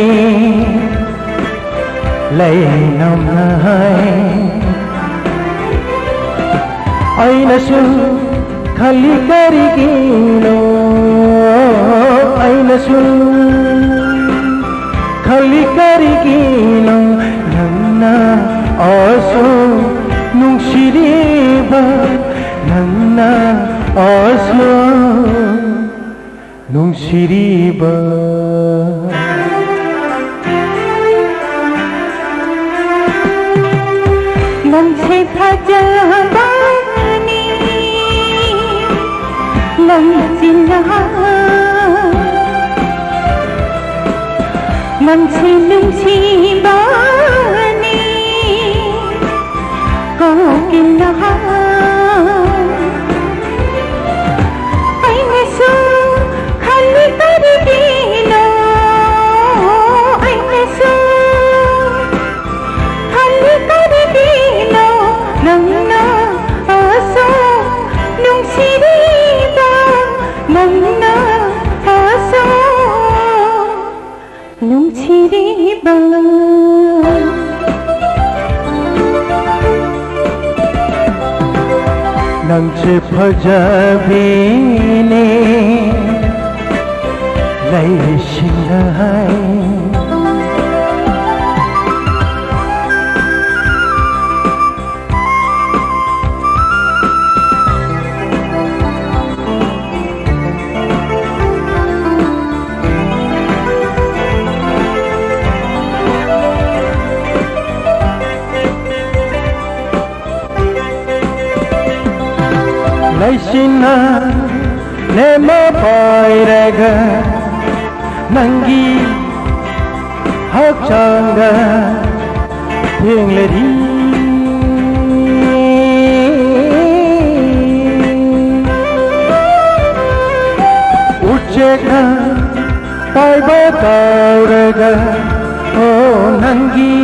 ꯂꯩꯅꯝꯅ ꯍꯥꯏ꯫ ꯑꯩꯅꯁꯨ ꯈꯜꯂꯤ ꯀꯔꯤꯒꯤꯅꯣ, ꯑꯩꯅꯁꯨ ꯈꯜꯂꯤ ꯀꯔꯤꯒꯤꯅꯣ, ꯅꯪꯅ ꯑꯁꯨꯛ ꯅꯨꯡꯁꯤꯔꯤꯕ, ꯅꯪꯅ ꯑꯁꯨꯛ ꯅꯨꯡꯁꯤꯔꯤꯕ꯫ ꯅꯪꯁꯦ ꯐꯖꯕꯅꯤ, ꯂꯝꯖꯤꯡꯅ ꯅꯪꯁꯦ ꯅꯨꯡꯁꯤꯕꯅꯤ, ꯀꯧꯒꯦꯅ ꯑꯩꯅꯁꯨ ꯈꯜꯂꯤ ꯀꯔꯤꯒꯤꯅꯣ, ꯑꯩꯅꯁꯨ ꯈꯜꯂꯤ ꯀꯔꯤꯒꯤꯅꯣ, ꯅꯪꯅ ꯑꯁꯨꯛ ꯅꯨꯡꯁꯤꯔꯤꯕ, ꯅꯪꯅ ꯑꯁꯨꯛ ꯅꯨꯡꯁꯤꯔꯤꯕ꯫ ꯅꯪꯁꯦ ꯐꯖꯕꯤꯅꯦ, ꯂꯩꯁꯤꯡꯅ ꯍꯥꯏ꯫ ꯂꯩꯆꯤꯟꯅ ꯂꯦꯝꯃ ꯄꯥꯏꯔꯒ ꯅꯪꯒꯤ ꯍꯛꯆꯥꯡꯗ ꯊꯦꯡꯂꯔꯤ꯫ ꯎꯆꯦꯛꯅ ꯄꯥꯏꯕ ꯀꯥꯎꯔꯒ, ꯑꯣ, ꯅꯪꯒꯤ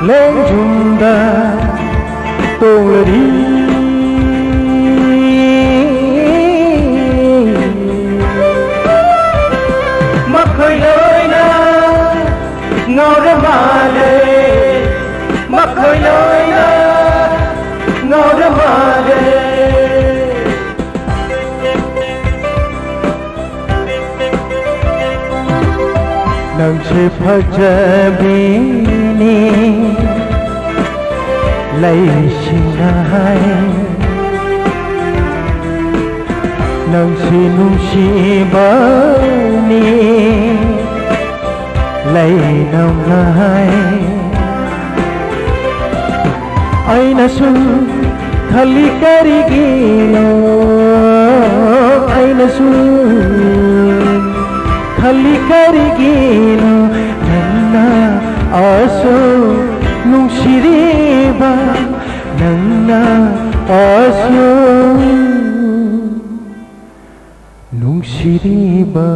ꯂꯦꯡꯖꯨꯝꯗ ꯇꯣꯡꯂꯔꯤ꯫ ꯃꯈꯣꯏ ꯂꯣꯏꯅ ꯉꯥꯎꯔ ꯃꯥ ꯂꯣꯏ ꯂꯣꯏꯅ ꯉꯥꯎꯔ ꯃꯥꯜꯂꯦ꯫ ꯅꯪꯁꯦ ꯐꯖꯕꯤꯅꯤ ꯂꯩꯁꯤꯡꯅ ꯍꯥꯏ꯫ ꯅꯪꯁꯤ ꯅꯨꯡꯁꯤꯕꯅꯤ ꯂꯩꯅꯧꯅ ꯍꯥꯏ꯫ ꯑꯩꯅ ꯁꯨꯝ ꯈꯜꯂꯤ ꯀꯔꯤꯒꯤꯅꯣ? ꯑꯩꯅ ꯁꯨꯝ ꯈꯜꯂꯤ ꯀꯔꯤꯒꯤꯅꯣ? ꯅꯪꯅ ꯑꯁꯨꯛ ꯅꯨꯡꯁꯤꯔꯤꯕ, ꯅꯪꯅ ꯑꯁꯨꯛ ꯅꯨꯡꯁꯤꯔꯤꯕ꯫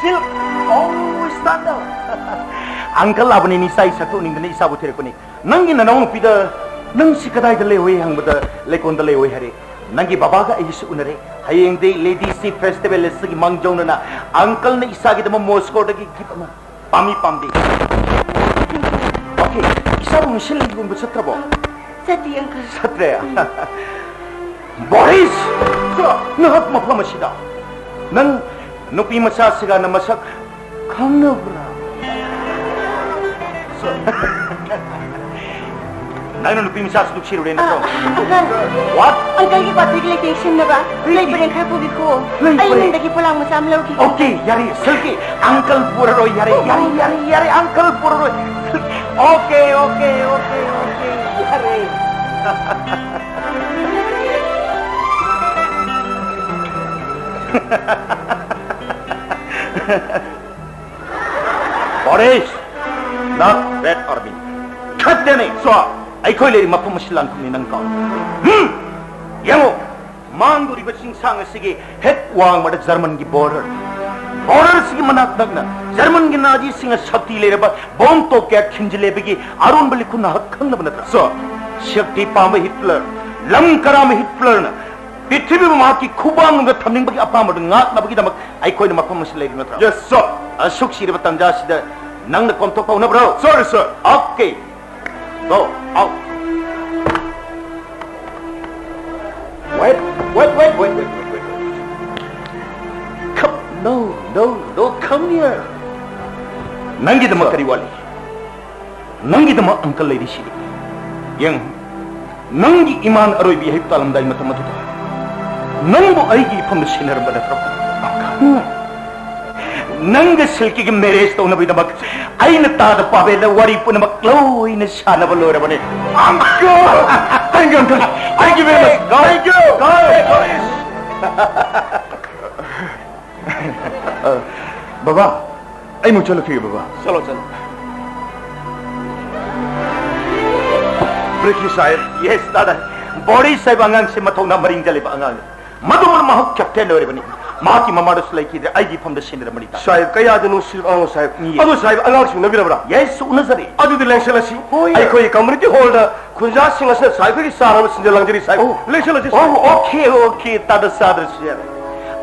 Silk, always thunder. Uncle ꯂꯥꯛꯄꯅꯤ, ꯏꯆꯥ ꯏꯁꯛꯇꯨ ꯎꯅꯤꯡꯗꯅ ꯏꯆꯥꯕꯨ ꯊꯤꯔꯛꯄꯅꯤ꯫ ꯅꯪꯒꯤ ꯅꯅꯥꯎꯅꯨꯄꯤꯗ ꯅꯪꯁꯤ ꯀꯗꯥꯏꯗ ꯂꯩꯍꯧꯏ ꯍꯪꯕꯗ ꯂꯩꯀꯣꯟꯗ ꯂꯩꯍꯧꯏ ꯍꯥꯏꯔꯦ꯫ ꯅꯪꯒꯤ ꯕꯕꯥꯒ ꯑꯩꯒꯁꯨ ꯎꯅꯔꯦ꯫ ꯍꯌꯦꯡꯗꯤ ꯂꯦꯗꯤꯁ ꯗꯦ ꯐꯦꯁꯇꯤꯚꯦꯜ ꯑꯁꯤꯒꯤ ꯃꯥꯡꯖꯧꯅꯅ ꯑꯪꯀꯜꯅ ꯏꯆꯥꯒꯤꯗꯃꯛ ꯃꯣꯁꯀꯣꯗꯒꯤ ꯒꯤꯐ ꯑꯃ꯫ ꯄꯥꯝꯃꯤ, ꯄꯥꯝꯗꯦ? ꯑꯣꯀꯦ, ꯏꯆꯥꯕꯨ ꯉꯁꯤ ꯂꯩꯒꯨꯝꯕ ꯆꯠꯇ꯭ꯔꯕꯣ? ꯆꯠꯇꯦ, ꯑꯪꯀꯜ꯫ ꯆꯠꯇ꯭ꯔꯦ? ꯕꯣꯔꯤꯁ! ꯅꯍꯥꯛ ꯃꯐꯝ ꯑꯁꯤꯗ? ꯅꯪ ꯅꯨꯄꯤ ꯃꯆꯥꯁꯤꯒ ꯅꯃꯁꯛ ꯈꯪꯅꯕ꯭ꯔꯥ? ꯅꯪꯅ ꯅꯨꯄꯤ ꯃꯆꯥꯁꯤ ꯅꯨꯡꯁꯤꯔꯨꯔꯦ ꯅꯠꯇ꯭ꯔꯣ? ꯑ, ꯑꯪꯀꯜ꯫ What? ꯑꯪꯀꯜꯒꯤ ꯀ꯭ꯋꯥꯇꯔꯒꯤ ꯂꯩꯇꯦꯡ ꯁꯦꯝꯅꯕ ꯂꯩ ꯄꯔꯦꯡ ꯈꯔ ꯄꯨꯕꯤꯈꯣ꯫ ꯂꯩ ꯑꯩ ꯄꯔꯦꯡ? ꯏꯃꯨꯡꯗꯒꯤ ꯄꯣꯂꯥꯡ ꯃꯆꯥ ꯑꯃ ꯂꯧꯒꯦ꯫ ꯑꯣꯀꯦ, ꯌꯥꯔꯦ, ꯁꯤꯜꯀꯤ꯫ ꯑꯪꯀꯜ ꯄꯨꯔꯔꯣꯏ, ꯌꯥꯔꯦ, ꯌꯥꯔꯦ, ꯌꯥꯔꯦ, ꯌꯥꯔꯦ, ꯑꯪꯀꯜ ꯄꯨꯔꯔꯣꯏ꯫ ꯑꯣꯀꯦ, ꯑꯣꯀꯦ, ꯑꯣꯀꯦ, ꯑꯣꯀꯦ, ꯌꯥꯔꯦ꯫ ꯄꯣꯔꯤꯁ, not red army꯫ ꯈꯠꯇꯦꯅꯦ꯫ ꯁꯣ, ꯑꯩꯈꯣꯏ ꯂꯩꯔꯤ ꯃꯐꯝ ꯑꯁꯤ ꯂꯥꯟꯐꯝꯅꯤ ꯅꯪ ꯀꯥꯎ꯫ ꯍꯨꯝ! ꯌꯦꯡꯉꯨ, ꯃꯥꯡꯗꯣꯔꯤꯕ ꯆꯤꯡꯁꯥꯡ ꯑꯁꯤꯒꯤ ꯍꯦꯛ ꯋꯥꯡꯃꯗ ꯖꯔꯃꯟꯒꯤ border, border ꯑꯁꯤꯒꯤ ꯃꯅꯥꯛ ꯅꯛꯅ ꯖꯔꯃꯟꯒꯤ ꯅꯥꯖꯤꯁꯤꯡꯅ ꯁꯛꯇꯤ ꯂꯩꯔꯕ bomb ꯇꯣꯞ ꯀꯌꯥ ꯈꯤꯟꯖꯤꯜꯂꯦꯕꯒꯤ ꯑꯔꯣꯟꯕ ꯂꯤꯈꯨꯟ ꯅꯍꯥꯛ ꯈꯪꯂꯕ ꯅꯠꯇ꯭ꯔꯥ? Sir, ꯁꯛꯇꯤ ꯄꯥꯝꯕ ꯍꯤꯠꯂꯔ, ꯂꯝ ꯀꯔꯥꯝꯕ ꯍꯤꯠꯂꯔꯅ ꯄ꯭ꯔꯤꯊꯤꯕꯤꯕꯨ ꯃꯍꯥꯛꯀꯤ ꯈꯨꯕꯥꯛꯅꯨꯡꯗ ꯊꯝꯅꯤꯡꯕꯒꯤ ꯑꯄꯥꯝꯕꯗꯨ ꯉꯥꯛꯅꯕꯒꯤꯗꯃꯛ ꯑꯩꯈꯣꯏꯅ ꯃꯐꯝ ꯑꯁꯤ ꯂꯩꯔꯤꯕ ꯅꯠꯇ꯭ꯔꯥ? Yes, sir. ꯑꯁꯨꯛ ꯁꯤꯔꯕ ꯇꯥꯟꯖꯥ ꯑꯁꯤꯗ ꯅꯪꯅ ꯀꯣꯝꯊꯣꯛꯄ ꯍꯧꯅꯕ꯭ꯔꯣ? Sorry, sir. Okay. Go out. Wait, wait, wait, wait, wait, wait, wait. Come, no, no, no, come here. ꯅꯪꯒꯤꯗꯃꯛ ꯀꯔꯤ ꯋꯥꯠꯂꯤ? ꯅꯪꯒꯤꯗꯃꯛ uncle ꯂꯩꯔꯤꯁꯤꯗꯤ꯫ ꯌꯦꯡ, ꯅꯪꯒꯤ ꯏꯃꯥꯅ ꯑꯔꯣꯏꯕ ꯏꯍꯩ ꯇꯥꯜꯂꯝꯗꯥꯏ ꯃꯇꯝ ꯑꯗꯨꯗ ꯅꯪꯕꯨ ꯑꯩꯒꯤ ꯏꯐꯝꯗ ꯁꯤꯟꯅꯔꯝꯕ ꯅꯠꯇ꯭ꯔꯣ? ꯎꯝ꯫ ꯅꯪꯒ ꯁꯤꯜꯀꯤꯒ marriage ꯇꯧꯅꯕꯒꯤꯗꯃꯛ ꯑꯩꯅ ꯇꯥꯗ ꯄꯥꯕꯦꯜꯗ ꯋꯥꯔꯤ ꯄꯨꯝꯅꯃꯛ ꯂꯣꯏꯅ ꯁꯥꯟꯅꯕ ꯂꯣꯏꯔꯕꯅꯤ꯫ Uncle! Thank you, uncle. Thank you very much. Thank you. ꯕꯕꯥ, ꯑꯩ ꯑꯃꯨꯛ ꯆꯠꯂꯨꯈꯤꯒꯦ, ꯕꯕꯥ꯫ ꯆꯠꯂꯣ, ꯆꯠꯂꯣ꯫ ꯕ꯭ꯔꯤꯈꯤ ꯁꯥꯍꯦꯕ꯫ Yes, ꯗꯥꯗꯥ꯫ ꯕꯣꯔꯤꯁ ꯍꯥꯏꯕ ꯑꯉꯥꯡꯁꯤ ꯃꯊꯧꯅꯥ ꯃꯔꯤꯡ ꯆꯠꯂꯤꯕ ꯑꯉꯥꯡꯅꯤ꯫ ꯃꯗꯨꯃ ꯃꯍꯥꯛ captain ꯑꯣꯏꯔꯕꯅꯤ꯫ ꯃꯍꯥꯛꯀꯤ ꯃꯃꯥꯗꯨꯁꯨ ꯂꯩꯈꯤꯗ꯭ꯔꯦ, ꯑꯩꯒꯤ ꯏꯐꯝꯗ ꯁꯤꯟꯅꯔꯝꯕꯅꯤ, ꯗꯥꯗꯥ꯫ ꯁꯥꯍꯦꯕ, ꯀꯌꯥꯗ ꯅꯨꯡꯁꯤꯕ ꯑꯉꯥꯡꯅꯣ, ꯁꯥꯍꯦꯕ꯫ ꯎꯝ, yes꯫ ꯑꯗꯨ, ꯁꯥꯍꯦꯕ, ꯑꯉꯥꯡꯁꯤꯡ ꯎꯅꯕꯤꯔꯕ꯭ꯔꯥ? Yes, ꯎꯅꯖꯔꯦ꯫ ꯑꯗꯨꯗꯤ ꯂꯦꯡꯁꯜꯂꯁꯤ꯫ ꯍꯣꯏ꯫ ꯑꯩꯈꯣꯏꯒꯤ community hall ꯗ ꯈꯨꯟꯖꯥꯁꯤꯡ ꯑꯁꯤꯅ ꯁꯥꯍꯦꯕ ꯑꯩꯈꯣꯏꯒꯤ ꯆꯥ ꯍꯥꯟꯅ ꯁꯤꯟꯖ ꯂꯥꯡꯖꯔꯤ, ꯁꯥꯍꯦꯕ꯫ ꯑꯣ꯫ ꯂꯦꯡꯁꯜꯂꯁꯤ, ꯁꯥꯍꯦꯕ꯫ ꯑꯣ, okay, okay, ꯇꯥꯗ ꯆꯥꯗ꯭ꯔꯁꯨ ꯌꯥꯔꯦ꯫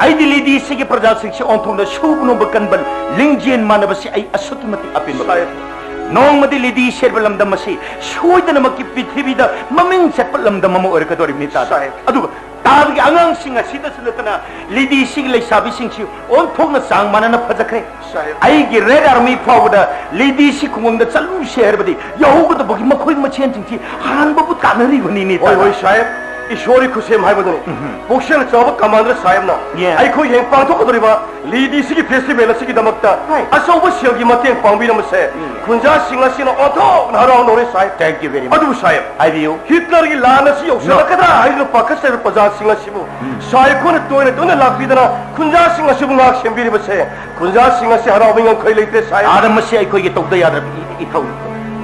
ꯑꯩꯗꯤ ꯂꯤꯗꯤꯁꯤꯒꯤ ꯄ꯭ꯔꯖꯥꯁꯤꯡꯁꯤ ꯑꯣꯟꯊꯣꯛꯅ ꯁꯨꯕ ꯅꯣꯝꯕ ꯀꯟꯕ, ꯂꯤꯡꯖꯦꯜ ꯃꯥꯟꯅꯕꯁꯤ ꯑꯩ ꯑꯁꯨꯛꯀꯤ ꯃꯇꯤꯛ ꯑꯄꯦꯟꯕ ꯁꯥꯍꯦꯕ꯫ ꯂꯧꯏ꯫ ꯅꯣꯡꯃꯗꯤ ꯂꯤꯗꯤ ꯁꯦꯠꯄ ꯂꯝꯗꯝ ꯑꯁꯤ ꯁꯣꯏꯗꯅꯃꯛꯀꯤ ꯄ꯭ꯔꯤꯊꯤꯕꯤꯗ ꯃꯃꯤꯡ ꯆꯠꯄ ꯂꯝꯗꯝ ꯑꯃ ꯑꯣꯏꯔꯛꯀꯗꯧꯔꯤꯕꯅꯤ, ꯇꯥꯗ꯫ ꯁꯥꯍꯦꯕ꯫ ꯑꯗꯨꯒ ꯇꯥꯗꯒꯤ ꯑꯉꯥꯡꯁꯤꯡ ꯑꯁꯤꯗꯁꯨ ꯅꯠꯇꯅ ꯂꯤꯗꯤꯁꯤꯒꯤ ꯂꯩꯁꯥꯕꯤꯁꯤꯡꯁꯤ ꯑꯣꯟꯊꯣꯛꯅ ꯆꯥꯡ ꯃꯥꯟꯅꯅ ꯐꯖꯈ꯭ꯔꯦ꯫ ꯁꯥꯍꯦꯕ꯫ ꯑꯩꯒꯤ Red Army ꯐꯥꯎꯕꯗ ꯂꯤꯗꯤꯁꯤ ꯈꯨꯡꯒꯪꯗ ꯆꯠꯂꯨꯁꯦ ꯍꯥꯏꯔꯕꯗꯤ ꯌꯥꯍꯧꯒꯗꯕꯒꯤ ꯃꯈꯣꯏ ꯃꯁꯦꯟꯁꯤꯡꯁꯤ ꯍꯥꯟꯕꯕꯨ ꯇꯥꯟꯅꯔꯤꯕꯅꯤ, ꯍꯣꯏ, ꯇꯥꯗ꯫ ꯍꯣꯏ, ꯁꯥꯍꯦꯕ, ꯏꯁꯣꯔꯒꯤ ꯈꯨꯠꯁꯦꯝ ꯍꯥꯏꯕꯗꯨꯅꯤ꯫ ꯎꯝ꯫ ꯄꯨꯛꯆꯦꯜ ꯆꯥꯎꯕ commander ꯁꯥꯍꯦꯕꯅ, ꯌꯦ, ꯑꯩꯈꯣꯏ ꯍꯌꯦꯡ ꯄꯥꯡꯊꯣꯛꯀꯗꯧꯔꯤꯕ ꯂꯤꯗꯤꯁꯤꯒꯤ festival ꯑꯁꯤꯒꯤꯗꯃꯛꯇ, ꯍꯣꯏ, ꯑꯆꯧꯕ ꯁꯦꯜꯒꯤ ꯃꯇꯦꯡ ꯄꯥꯡꯕꯤꯔꯝꯕꯁꯦ, ꯎꯝ, ꯈꯨꯟꯖꯥꯁꯤꯡ ꯑꯁꯤꯅ ꯑꯣꯟꯊꯣꯛꯅ ꯍꯔꯥꯎꯅꯔꯦ, ꯁꯥꯍꯦꯕ꯫ Thank you very much. ꯑꯗꯨꯕꯨ, ꯁꯥꯍꯦꯕ, ꯍꯥꯏꯕꯤꯌꯨ꯫ ꯍꯤꯠꯂꯔꯒꯤ ꯂꯥꯟ ꯑꯁꯤ ꯌꯧꯁꯤꯜꯂꯛꯀꯗ꯭ꯔꯥ ꯍꯥꯏꯗꯨꯅ ꯄꯥꯈꯠꯆꯔꯤꯕ ꯄ꯭ꯔꯖꯥꯁꯤꯡ ꯑꯁꯤꯕꯨ, ꯎꯝ, ꯁꯥꯍꯦꯕ, ꯑꯩꯈꯣꯏꯅ ꯇꯣꯏꯅ ꯇꯣꯏꯅ ꯂꯥꯛꯄꯤꯗꯅ ꯈꯨꯟꯖꯥꯁꯤꯡ ꯑꯁꯤꯕꯨ ꯉꯥꯛ ꯁꯦꯝꯕꯤꯔꯤꯕꯁꯦ, ꯈꯨꯟꯖꯥꯁꯤꯡ ꯑꯁꯤ ꯍꯔꯥꯎꯕ ꯉꯝꯈꯩ ꯂꯩꯇ꯭ꯔꯦ, ꯁꯥꯍꯦꯕ꯫ ꯑꯥꯗ ꯃꯁꯤ ꯑꯩꯈꯣꯏꯒꯤ ꯇꯧꯗ ꯌꯥꯗ꯭ꯔꯕ ꯏ-, ꯏꯊꯧꯅꯤ꯫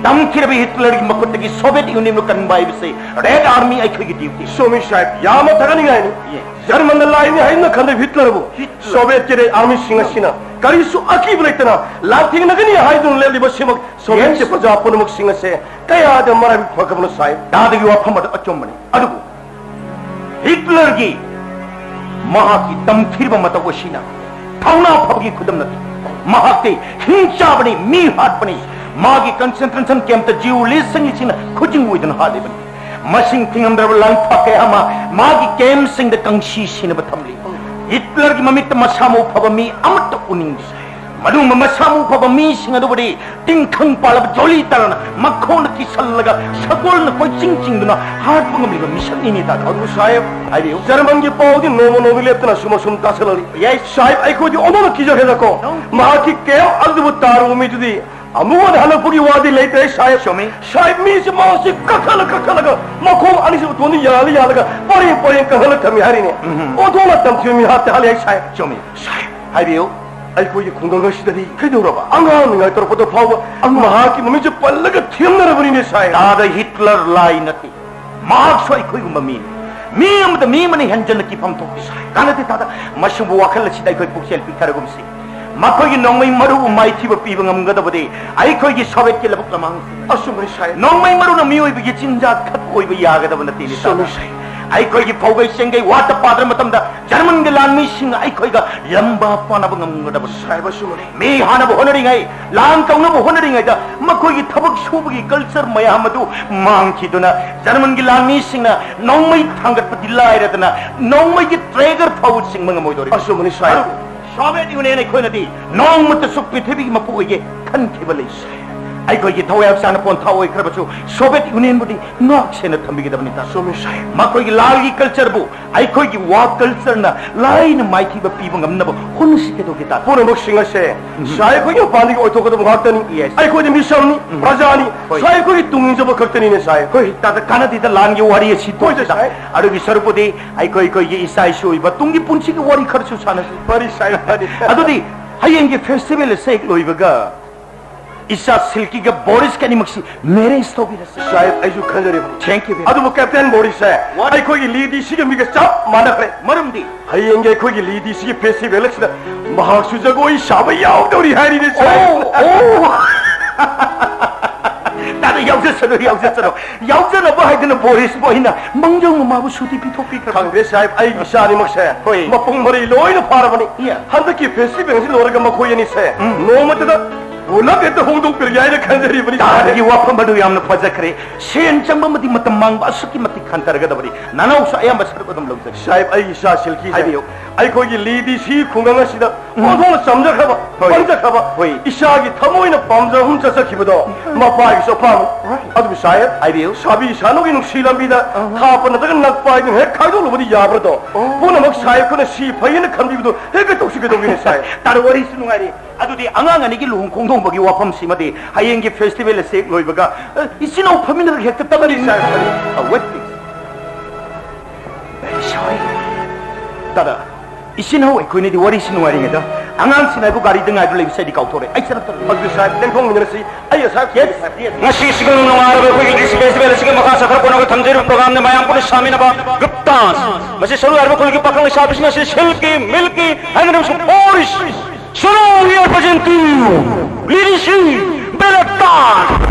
ꯇꯝꯊꯤꯔꯕ ꯍꯤꯠꯂꯔꯒꯤ ꯃꯈꯨꯠꯇꯒꯤ ꯁꯣꯚꯤꯌꯦꯠ ꯌꯨꯅꯤꯌꯟꯕꯨ ꯀꯟꯕ ꯍꯥꯏꯕꯁꯤ ꯔꯦꯗ ꯑꯥꯔꯃꯤ ꯑꯩꯈꯣꯏꯒꯤ ꯗ꯭ꯌꯨꯇꯤ꯫ ꯁ꯭ꯋꯥꯃꯤ ꯁꯥꯍꯦꯕ, ꯌꯥꯝꯅ ꯊꯥꯒꯠꯅꯤꯡꯉꯥꯏꯅꯤ꯫ ꯌꯦ꯫ ꯖꯔꯃꯟꯗ ꯂꯥꯛꯏꯅꯤ ꯍꯥꯏꯗꯨꯅ ꯈꯟꯗꯕ ꯍꯤꯠꯂꯔꯕꯨ ꯍꯤꯠꯂꯔ꯫ ꯁꯣꯚꯤꯌꯦꯠꯀꯤ ꯔꯦꯗ ꯑꯥꯔꯃꯤꯁꯤꯡ ꯑꯁꯤꯅ ꯀꯔꯤꯁꯨ ꯑꯀꯤꯕ ꯂꯩꯇꯅ ꯂꯥꯟꯊꯦꯡꯅꯒꯅꯤ ꯍꯥꯏꯗꯨꯅ ꯂꯦꯞꯂꯤꯕꯁꯤꯃꯛ ꯁꯣꯚꯤꯌꯦꯠꯀꯤ ꯌꯦꯁ꯫ ꯄ꯭ꯔꯖꯥ ꯄꯨꯝꯅꯃꯛꯁꯤꯡ ꯑꯁꯦ ꯀꯌꯥꯗ ꯃꯔꯥꯏꯕꯛ ꯐꯈ꯭ꯔꯕꯅꯣ ꯁꯥꯍꯦꯕ꯫ ꯇꯥꯗꯒꯤ ꯋꯥꯐꯝ ꯑꯗꯨ ꯑꯆꯨꯝꯕꯅꯤ꯫ ꯑꯗꯨꯕꯨ ꯍꯤꯠꯂꯔꯒꯤ ꯃꯍꯥꯛꯀꯤ ꯇꯝꯊꯤꯔꯕ ꯃꯇꯧ ꯑꯁꯤꯅ ꯊꯧꯅꯥ ꯐꯕꯒꯤ ꯈꯨꯗꯝ ꯅꯠꯇꯦ꯫ ꯃꯍꯥꯛꯇꯤ ꯍꯤꯡꯆꯥꯕꯅꯤ, ꯃꯤ ꯍꯥꯠꯄꯅꯤ꯫ ꯃꯥꯒꯤ ꯀꯟꯁꯦꯟꯇ꯭ꯔꯦꯁꯟ ꯀꯦꯝꯞꯇ ꯖꯤꯎ ꯂꯤꯁꯤꯡꯁꯤꯡꯅ ꯈꯨꯖꯤꯡ ꯑꯣꯏꯗꯨꯅ ꯍꯥꯠꯂꯤꯕꯅꯤ꯫ ꯃꯁꯤꯡ ꯊꯤꯉꯝꯗ꯭ꯔꯕ ꯂꯥꯟꯐꯥ ꯀꯌꯥ ꯑꯃ ꯃꯥꯒꯤ ꯀꯦꯝꯞꯁꯤꯡꯗ ꯀꯪꯁꯤ ꯁꯤꯅꯕ ꯊꯝꯂꯤ꯫ ꯍꯤꯠꯂꯔꯒꯤ ꯃꯃꯤꯠꯇ ꯃꯁꯥ ꯃꯎ ꯐꯕ ꯃꯤ ꯑꯃꯠꯇ ꯎꯅꯤꯡꯗꯦ꯫ ꯃꯗꯨꯒꯨꯝꯕ ꯃꯁꯥ ꯃꯎ ꯐꯕ ꯃꯤꯁꯤꯡ ꯑꯗꯨꯕꯨꯗꯤ ꯇꯤꯡꯈꯪ ꯄꯥꯜꯂꯕ ꯖꯣꯂꯤ ꯇꯥꯔꯅ ꯃꯈꯣꯡꯗ ꯀꯤꯁꯜꯂꯒ ꯁꯒꯣꯜꯅ ꯀꯣꯏꯆꯤꯡ ꯆꯤꯡꯗꯨꯅ ꯍꯥꯠꯄ ꯉꯝꯂꯤꯕ ꯃꯤꯁꯛꯅꯤꯅꯦ ꯇꯥꯗ꯫ ꯑꯗꯨ ꯁꯥꯍꯦꯕ, ꯍꯥꯏꯕꯤꯌꯨ꯫ ꯖꯔꯃꯟꯒꯤ ꯄꯥꯎꯗꯤ ꯅꯣꯡꯃ ꯅꯣꯡꯃꯒꯤ ꯂꯦꯞꯇꯅ ꯁꯨꯝ ꯑꯁꯨꯝ ꯇꯥꯁꯤꯜꯂꯛꯂꯤ꯫ ꯌꯥꯏ꯫ ꯁꯥꯍꯦꯕ, ꯑꯩꯈꯣꯏꯗꯤ ꯑꯣꯟꯊꯣꯛꯅ ꯀꯤꯖꯈ꯭ꯔꯦꯗꯀꯣ꯫ ꯅꯣ꯫ ꯃꯍꯥꯛꯀꯤ ꯀꯦꯝꯞ ꯑꯗꯨꯕꯨ ꯇꯥꯔꯨꯕ ꯃꯤꯗꯨꯗꯤ ꯑꯃꯨꯛ ꯍꯟꯅ ꯍꯜꯂꯛꯄꯒꯤ ꯋꯥꯗꯤ ꯂꯩꯇ꯭ꯔꯦ ꯁꯥꯍꯦꯕ꯫ ꯆꯨꯝꯃꯤ꯫ ꯁꯥꯍꯦꯕ, ꯃꯤꯁꯦ ꯃꯍꯥꯛꯁꯤ ꯀꯛꯈꯠꯂ ꯀꯛꯈꯠꯂꯒ ꯃꯈꯣꯡ ꯑꯅꯤꯁꯤ ꯎꯊꯣꯟꯗ ꯌꯥꯜꯂ ꯌꯥꯜꯂꯒ ꯄꯔꯦꯡ ꯄꯔꯦꯡ ꯀꯪꯍꯜꯂ ꯊꯝꯃꯤ ꯍꯥꯏꯔꯤꯅꯦ꯫ ꯎꯝ꯫ ꯑꯣꯟꯊꯣꯛꯅ ꯇꯝꯊꯤꯕ ꯃꯤ ꯍꯥꯠꯇꯦ ꯍꯥꯠꯂꯦ ꯑꯩ ꯁꯥꯍꯦꯕ꯫ ꯆꯨꯝꯃꯤ꯫ ꯁꯥꯍꯦꯕ, ꯍꯥꯏꯕꯤꯌꯨ꯫ ꯑꯩꯈꯣꯏꯒꯤ ꯈꯨꯡꯒꯪ ꯑꯁꯤꯗꯗꯤ ꯀꯩꯗꯧꯔꯕ? ꯑꯉꯥꯡ ꯑꯣꯏꯔꯤꯉꯥꯏ ꯇꯧꯔꯛꯄꯗ ꯐꯥꯎꯕ ꯃꯍꯥꯛꯀꯤ ꯃꯃꯤꯡꯁꯦ ꯄꯜꯂꯒ ꯊꯦꯝꯅꯔꯕꯅꯤꯅꯦ ꯁꯥꯍꯦꯕ꯫ ꯇꯥꯗ ꯍꯤꯠꯂꯔ ꯂꯥꯏ ꯅꯠꯇꯦ꯫ ꯃꯍꯥꯛꯁꯨ ꯑꯩꯈꯣꯏꯒꯨꯝꯕ ꯃꯤꯅꯤ꯫ ꯃꯤ ꯑꯃꯗ ꯃꯤ ꯑꯃꯅ ꯍꯦꯟꯖꯟꯅ ꯀꯤꯐꯝ ꯊꯣꯛꯇꯦ꯫ ꯀꯥꯟꯅꯗꯦ ꯇꯥꯗ꯫ ꯃꯁꯤꯒꯨꯝꯕ ꯋꯥꯈꯜ ꯑꯁꯤꯗ ꯑꯩꯈꯣꯏ ꯄꯨꯛꯆꯦꯜ ꯄꯤꯛꯊꯔꯒꯨꯝꯁꯤ꯫ ꯃꯈꯣꯏꯒꯤ ꯅꯣꯡꯃꯩ ꯃꯔꯨꯕꯨ ꯃꯥꯏꯊꯤꯕ ꯄꯤꯕ ꯉꯝꯒꯗꯕꯗꯤ ꯑꯩꯈꯣꯏꯒꯤ ꯁꯣꯚꯤꯌꯦꯠꯀꯤ ꯂꯕꯨꯛ ꯂꯃꯥꯡꯁꯤꯡ꯫ ꯑꯆꯨꯝꯕꯅꯤ ꯁꯥꯍꯦꯕ꯫ ꯅꯣꯡꯃꯩ ꯃꯔꯨꯅ ꯃꯤꯑꯣꯏꯕꯒꯤ ꯆꯤꯟꯖꯥꯛ ꯈꯛ ꯑꯣꯏꯕ ꯌꯥꯒꯗꯕ ꯅꯠꯇꯦꯅꯦ ꯆꯨꯝꯃꯤ ꯇꯥꯗ꯫ ꯁꯥꯍꯦꯕ꯫ ꯑꯩꯈꯣꯏꯒꯤ ꯐꯧꯒꯩ ꯆꯦꯡꯒꯩ ꯋꯥꯠꯇ ꯄꯥꯗ꯭ꯔ ꯃꯇꯝꯗ ꯖꯔꯃꯟꯒꯤ ꯂꯥꯟꯃꯤꯁꯤꯡꯅ ꯑꯩꯈꯣꯏꯒ ꯂꯝꯕꯥ ꯄꯥꯅꯕ ꯉꯝꯒꯗꯕꯅꯤ꯫ ꯁꯥꯍꯦꯕ, ꯑꯆꯨꯝꯕꯅꯤ꯫ ꯃꯤ ꯍꯥꯠꯅꯕ ꯍꯣꯠꯅꯔꯤꯉꯩ, ꯂꯥꯟ ꯇꯧꯅꯕ ꯍꯣꯠꯅꯔꯤꯉꯩꯗ ꯃꯈꯣꯏꯒꯤ ꯊꯕꯛ ꯁꯨꯕꯒꯤ ꯀꯜꯆꯔ ꯃꯌꯥꯝ ꯑꯗꯨ ꯃꯥꯡꯈꯤꯗꯨꯅ ꯖꯔꯃꯟꯒꯤ ꯂꯥꯟꯃꯤꯁꯤꯡꯅ ꯅꯣꯡꯃꯩ ꯊꯥꯡꯒꯠꯄꯗꯤ ꯂꯥꯏꯔꯗꯅ ꯅꯣꯡꯃꯩꯒꯤ ꯇ꯭ꯔꯦꯒꯔ ꯐꯥꯎꯕ ꯆꯤꯡꯕ ꯉꯝꯃꯣꯏꯗꯧꯔꯤ꯫ ꯑꯆꯨꯝꯕꯅꯤ ꯁꯥꯍꯦꯕ꯫ ꯑꯗꯨꯕꯨ ꯁꯣꯚꯤꯌꯦꯠ ꯌꯨꯅꯤꯌꯟ ꯑꯩꯈꯣꯏꯅꯗꯤ ꯅꯣꯡꯃꯇꯁꯨ ꯄ꯭ꯔꯤꯊꯤꯕꯤꯒꯤ ꯃꯄꯨ ꯑꯣꯏꯒꯦ ꯈꯟꯈꯤꯕ ꯂꯩ꯫ ꯑꯩꯈꯣꯏꯒꯤ ꯊꯋꯥꯏ ꯍꯛꯆꯥꯡꯅ ꯄꯣꯟꯊꯥ ꯑꯣꯏꯈ꯭ꯔꯕꯁꯨ ꯁꯣꯚꯤꯌꯦꯠ ꯌꯨꯅꯤꯌꯟꯕꯨꯗꯤ ꯉꯥꯛ ꯁꯦꯟꯅ ꯊꯝꯕꯤꯒꯗꯕꯅꯤ ꯇꯥ꯫ ꯆꯨꯝꯃꯤ ꯁꯥꯍꯦꯕ꯫ ꯃꯈꯣꯏꯒꯤ ꯂꯥꯜꯒꯤ ꯀꯜꯆꯔꯕꯨ ꯑꯩꯈꯣꯏꯒꯤ ꯋꯥ ꯀꯜꯆꯔꯅ ꯂꯥꯏꯅ ꯃꯥꯏꯊꯤꯕ ꯄꯤꯕ ꯉꯝꯅꯕ ꯍꯣꯠꯅꯁꯤ ꯀꯩꯗꯧꯒꯦ ꯇꯥ? ꯄꯨꯝꯅꯃꯛꯁꯤꯡ ꯑꯁꯦ ꯎꯝ꯫ ꯁꯥꯍꯦꯕ ꯑꯩꯈꯣꯏꯒꯤ ꯃꯄꯥꯟꯗꯒꯤ ꯑꯣꯏꯊꯣꯛꯀꯗꯕ ꯉꯥꯛꯇꯅꯤ꯫ ꯌꯦꯁ꯫ ꯑꯩꯈꯣꯏꯗꯤ ꯃꯤꯁꯛꯅꯤ, ꯍꯣꯏ꯫ ꯄ꯭ꯔꯖꯥꯅꯤ꯫ ꯍꯣꯏ꯫ ꯁꯥꯍꯦꯕ ꯑꯩꯈꯣꯏꯒꯤ ꯇꯨꯡ ꯏꯟꯖꯕ ꯈꯛꯇꯅꯤꯅꯦ ꯁꯥꯍꯦꯕ꯫ ꯍꯣꯏ, ꯇꯥꯗ ꯀꯥꯟꯅꯗꯦꯗ ꯂꯥꯟꯒꯤ ꯋꯥꯔꯤ ꯑꯁꯤ ꯍꯣꯏ, ꯇꯣꯛꯁꯤꯗ꯫ ꯁꯥꯍꯦꯕ꯫ ꯑꯗꯨꯒꯤ ꯁꯔꯨꯛꯄꯨꯗꯤ ꯑꯩꯈꯣꯏ ꯑꯩꯈꯣꯏꯒꯤ ꯏꯆꯥ ꯏꯁꯨ ꯑꯣꯏꯕ ꯇꯨꯡꯒꯤ ꯄꯨꯟꯁꯤꯒꯤ ꯋꯥꯔꯤ ꯈꯔꯁꯨ ꯁꯥꯟꯅꯁꯤ꯫ ꯐꯅꯤ ꯁꯥꯍꯦꯕ, ꯐꯅꯤ꯫ ꯑꯗꯨꯗꯤ ꯍꯌꯦꯡꯒꯤ ꯐꯦꯁꯇꯤꯚꯦꯜ ꯑꯁꯦ ꯍꯦꯛ ꯂꯣꯏꯕꯒ ꯏꯆꯥ ꯁꯤꯜꯀꯤꯒ ꯕꯣꯔꯤꯁꯀ ꯑꯅꯤꯃꯛꯁꯤ ꯃꯦꯔꯦꯖ ꯇꯧꯕꯤꯔꯁꯤ꯫ ꯁꯥꯍꯦꯕ, ꯑꯩꯁꯨ ꯈꯟꯖꯔꯤꯕꯅꯤ꯫ Thank you, baby. ꯑꯗꯨꯕꯨ ꯀꯦꯞꯇꯦꯟ ꯕꯣꯔꯤꯁꯁꯦ What? ꯑꯩꯈꯣꯏꯒꯤ ꯂꯦꯗꯤꯁꯤꯒ ꯃꯤꯒ ꯆꯞ ꯃꯥꯟꯅꯈ꯭ꯔꯦ꯫ ꯃꯔꯝꯗꯤ? ꯍꯌꯦꯡꯒꯤ ꯑꯩꯈꯣꯏꯒꯤ ꯂꯦꯗꯤꯁꯤꯒꯤ ꯐꯦꯁꯇꯤꯚꯦꯜ ꯑꯁꯤꯗ ꯃꯍꯥꯛꯁꯨ ꯖꯒꯣꯏ ꯁꯥꯕ ꯌꯥꯎꯗꯧꯔꯤ ꯍꯥꯏꯔꯤꯅꯦ, ꯁꯥꯍꯦꯕ꯫ ꯑꯣ, ꯑꯣ꯫ ꯇꯥꯗ, ꯌꯥꯎꯖꯁꯅꯨ, ꯌꯥꯎꯖꯁꯅꯨ꯫ ꯌꯥꯎꯖꯅꯕ ꯍꯥꯏꯗꯅ ꯕꯣꯔꯤꯁꯄꯨ ꯑꯩꯅ ꯃꯪꯖꯧ ꯃꯃꯥꯕꯨ ꯁꯨꯇꯤ ꯄꯤꯊꯣꯛꯄꯤꯈ꯭ꯔꯕꯅꯤ꯫ ꯈꯪꯗꯦ, ꯁꯥꯍꯦꯕ, ꯑꯩꯒꯤ ꯏꯆꯥ ꯑꯅꯤꯃꯛꯁꯦ ꯍꯣꯏ꯫ ꯃꯄꯨꯡ ꯃꯔꯩ ꯂꯣꯏꯅ ꯐꯥꯔꯕꯅꯤ꯫ ꯌꯥ꯫ ꯍꯟꯗꯛꯀꯤ ꯐꯦꯁꯇꯤꯚꯦꯜ ꯑꯁꯤ ꯂꯣꯏꯔꯒ ꯃꯈꯣꯏ ꯑꯅꯤꯁꯦ ꯎꯝ꯫ ꯅꯣꯡꯃꯇꯗ ꯄꯨꯂꯞ ꯍꯦꯛꯇ ꯍꯣꯡꯗꯣꯛꯄꯤꯔꯒꯦ ꯍꯥꯏꯅ ꯈꯟꯖꯔꯤꯕꯅꯤ, ꯁꯥꯍꯦꯕ꯫ ꯇꯥꯕꯒꯤ ꯋꯥꯐꯝ ꯑꯗꯨ ꯌꯥꯝꯅ ꯐꯖꯈ꯭ꯔꯦ꯫ ꯁꯦꯟ ꯆꯪꯕ ꯑꯃꯗꯤ ꯃꯇꯝ ꯃꯥꯡꯕ ꯑꯁꯨꯛꯀꯤ ꯃꯇꯤꯛ ꯍꯟꯊꯔꯒꯗꯕꯅꯤ꯫ ꯅꯅꯥꯎꯁꯨ ꯑꯌꯥꯝꯕ ꯁꯔꯨꯛ ꯑꯗꯨꯝ ꯂꯧꯖꯒꯦ꯫ ꯁꯥꯍꯦꯕ, ꯑꯩꯒꯤ ꯏꯆꯥ ꯁꯤꯜꯀꯤꯁꯦ ꯍꯥꯏꯕꯤꯌꯨ꯫ ꯑꯩꯈꯣꯏꯒꯤ ꯂꯦꯗꯤꯁꯤ ꯈꯨꯡꯒꯪ ꯑꯁꯤꯗ ꯎꯝ꯫ ꯑꯣꯟꯊꯣꯛꯅ ꯆꯝꯖꯈ꯭ꯔꯕ, ꯍꯣꯏ꯫ ꯄꯪꯖꯈ꯭ꯔꯕ, ꯍꯣꯏ꯫ ꯏꯆꯥꯒꯤ ꯊꯃꯣꯏꯅ ꯄꯥꯝꯖꯍꯨꯝ ꯆꯠꯆꯈꯤꯕꯗꯣ ꯎꯝ꯫ ꯃꯄꯥꯒꯤꯁꯨ ꯑꯄꯥꯝꯕꯅꯤ꯫ Right. ꯑꯗꯨꯕꯨ ꯁꯥꯍꯦꯕ, ꯍꯥꯏꯕꯤꯌꯨ꯫ ꯁꯥꯕꯤ ꯁꯥꯅꯨꯒꯤ ꯅꯨꯡꯁꯤ ꯂꯝꯕꯤꯗ ꯑꯍ꯫ ꯊꯥ ꯄꯟꯅꯗꯒ ꯅꯛꯄ ꯍꯥꯏꯗꯨꯅ ꯍꯦꯛ ꯈꯥꯏꯗꯣꯛꯂꯨꯕꯗꯤ ꯌꯥꯕ꯭ꯔꯗꯣ? ꯑꯣ꯫ ꯄꯨꯝꯅꯃꯛ ꯁꯥꯍꯦꯕ ꯑꯩꯈꯣꯏꯅ ꯁꯤ ꯐꯩꯌꯦꯅ ꯈꯟꯕꯤꯕꯗꯣ ꯍꯦꯛꯇ ꯇꯧꯁꯤ ꯀꯩꯗꯧꯒꯦꯅꯦ, ꯁꯥꯍꯦꯕ? ꯇꯥꯔꯣ, ꯋꯥꯔꯤꯁꯨ ꯅꯨꯡꯉꯥꯏꯔꯤ꯫ ꯑꯗꯨꯗꯤ ꯑꯉꯥꯡ ꯑꯅꯤꯒꯤ ꯂꯨꯍꯣꯡ ꯈꯣꯡꯗꯣꯡꯕꯒꯤ ꯋꯥꯐꯝꯁꯤꯃꯗꯤ ꯍꯌꯦꯡꯒꯤ ꯐꯦꯁꯇꯤꯚꯦꯜ ꯑꯁꯤ ꯍꯦꯛ ꯂꯣꯏꯕꯒ, ꯑ, ꯏꯆꯤꯟ ꯏꯅꯥꯎ ꯐꯝꯃꯤꯟꯅꯔꯒ ꯍꯦꯛꯇ ꯇꯧꯔꯁꯤ꯫ ꯁꯥꯍꯦꯕ, ꯐꯅꯤ꯫ ꯑ, wait, please. Very sorry. ꯇꯥꯗ, ꯏꯆꯤꯟ ꯏꯅꯥꯎ ꯑꯩꯈꯣꯏꯅꯤꯗꯤ ꯋꯥꯔꯤꯁꯤ ꯅꯨꯡꯉꯥꯏꯔꯤꯉꯩꯗ ꯑꯉꯥꯡꯁꯤꯡ ꯍꯥꯏꯕꯨ ꯒꯥꯔꯤꯗ ꯉꯥꯏꯕ ꯂꯩꯕꯁꯦ ꯑꯩꯗꯤ ꯀꯥꯎꯊꯣꯛꯔꯦ꯫ ꯑꯩ ꯆꯠꯂꯛꯇꯣꯔꯦ꯫ ꯑꯗꯨꯗꯤ ꯁꯥꯍꯦꯕ, ꯂꯦꯡꯊꯣꯛꯃꯤꯟꯅꯔꯁꯤ꯫ ꯑꯩ ꯑꯁꯥꯏ ꯌꯦꯁ, ꯌꯦꯁ꯫ ꯉꯁꯤ ꯁꯤꯒꯨꯝ ꯅꯨꯡꯉꯥꯏꯔꯕ ꯑꯩꯈꯣꯏꯒꯤ ꯂꯤꯁ ꯐꯦꯁꯇꯤꯚꯦꯜ ꯑꯁꯤꯒꯤ ꯃꯈꯥ ꯆꯠꯊꯔꯛꯄ ꯅꯪꯒ ꯊꯝꯖꯔꯤꯕ ꯄ꯭ꯔꯣꯒ꯭ꯔꯥꯝꯅ ꯃꯌꯥꯝ ꯄꯨꯟꯅ ꯁꯥꯃꯤꯟꯅꯕ ꯒ꯭ꯔꯨꯞ ꯗꯥꯟꯁ꯫ ꯃꯁꯤ ꯁꯔꯨ ꯌꯥꯔꯤꯕ ꯑꯩꯈꯣꯏꯒꯤ ꯄꯥꯈꯪ ꯂꯩꯁꯥꯕꯤꯁꯤꯡ ꯑꯁꯤ ꯁꯤꯜꯀꯤ, ꯃꯤꯜꯀꯤ, ꯍꯥꯏꯅ ꯑꯃꯁꯨꯡ ꯕꯣꯔꯤꯁ꯫ So now we are presenting you, ꯂꯦꯗꯤꯁꯤ, ꯕꯦꯂꯦ ꯗꯥꯟꯁ꯫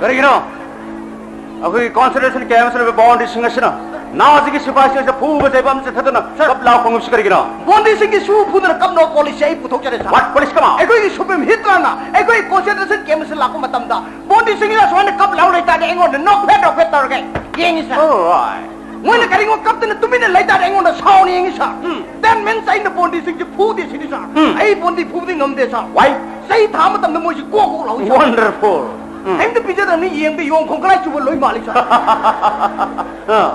ꯀꯔꯤꯒꯤꯅꯣ? ꯑꯩꯈꯣꯏꯒꯤ ꯀꯣꯟꯁꯦꯟꯇ꯭ꯔꯦꯁꯟ ꯀꯦꯝꯞ ꯑꯁꯤꯗ ꯕꯣꯟꯗꯤꯁꯤꯡ ꯑꯁꯤꯅ ꯅꯥꯖꯤꯒꯤ ꯁꯤꯐꯥꯏꯁꯤꯡ ꯑꯁꯤꯗ ꯐꯨꯕ ꯆꯩꯕ ꯑꯃ ꯆꯠꯊꯗꯨꯅ ꯁꯔ, ꯀꯞ ꯂꯥꯎ ꯈꯣꯡꯉꯤꯕꯁꯤ ꯀꯔꯤꯒꯤꯅꯣ? ꯕꯣꯟꯗꯤꯁꯤꯡꯒꯤ ꯁꯨ ꯐꯨꯗꯅ ꯀꯞꯅꯕ ꯄꯣꯂꯤꯁꯤ ꯑꯩ ꯄꯨꯊꯣꯛꯆꯔꯦ, sir. What police? Come on. ꯑꯩꯈꯣꯏꯒꯤ ꯁꯨꯄ꯭ꯔꯤꯝ ꯍꯤꯠꯂꯔꯅ ꯑꯩꯈꯣꯏ ꯀꯣꯟꯁꯦꯟꯇ꯭ꯔꯦꯁꯟ ꯀꯦꯝꯞ ꯑꯁꯤꯗ ꯂꯥꯛꯄ ꯃꯇꯝꯗ ꯕꯣꯟꯗꯤꯁꯤꯡꯅ ꯁꯨꯃꯥꯏꯅ ꯀꯞ ꯂꯥꯎ ꯂꯩꯇꯥꯔꯗꯤ ꯑꯩꯉꯣꯟꯗ ꯅꯣꯛꯐꯦꯠ ꯅꯣꯛꯐꯦꯠ ꯇꯧꯔꯒ ꯌꯦꯡꯉꯤ, ꯁꯔ꯫ All right. ꯃꯣꯏꯅ ꯀꯔꯤꯒꯨꯝꯕ ꯀꯞꯇꯅ ꯇꯨꯃꯤꯟꯅ ꯂꯩꯇꯥꯔꯗꯤ ꯑꯩꯉꯣꯟꯗ ꯁꯥꯎꯅ ꯌꯦꯡꯉꯤ, ꯁꯔ꯫ ꯎꯝ꯫ That means ꯑꯩꯅ ꯕꯣꯟꯗꯤꯁꯤꯡꯁꯤ ꯐꯨꯗꯦ ꯁꯤꯅꯤ, ꯁꯔ꯫ ꯎꯝ꯫ ꯑꯩ ꯕꯣꯟꯗꯤ ꯐꯨꯕꯗꯤ ꯉꯝꯗꯦ, ꯁꯔ꯫ Why? ꯆꯩ ꯊꯥꯕ ꯃꯇꯝꯗ ꯃꯣꯏꯁꯤ ꯀꯣꯛ ꯀꯣꯛ ꯂꯥꯎꯏ, ꯁꯔ꯫ Wonderful. ꯎꯝ꯫ ꯀꯔꯤꯝꯇ ꯄꯤꯖꯗꯕꯅꯤ, ꯌꯦꯡꯕ ꯌꯣꯡ ꯈꯣꯡ ꯀꯗꯥꯏ ꯆꯨꯕ ꯂꯣꯏ ꯃꯥꯜꯂꯤ, ꯁꯔ꯫ ꯑꯥ꯫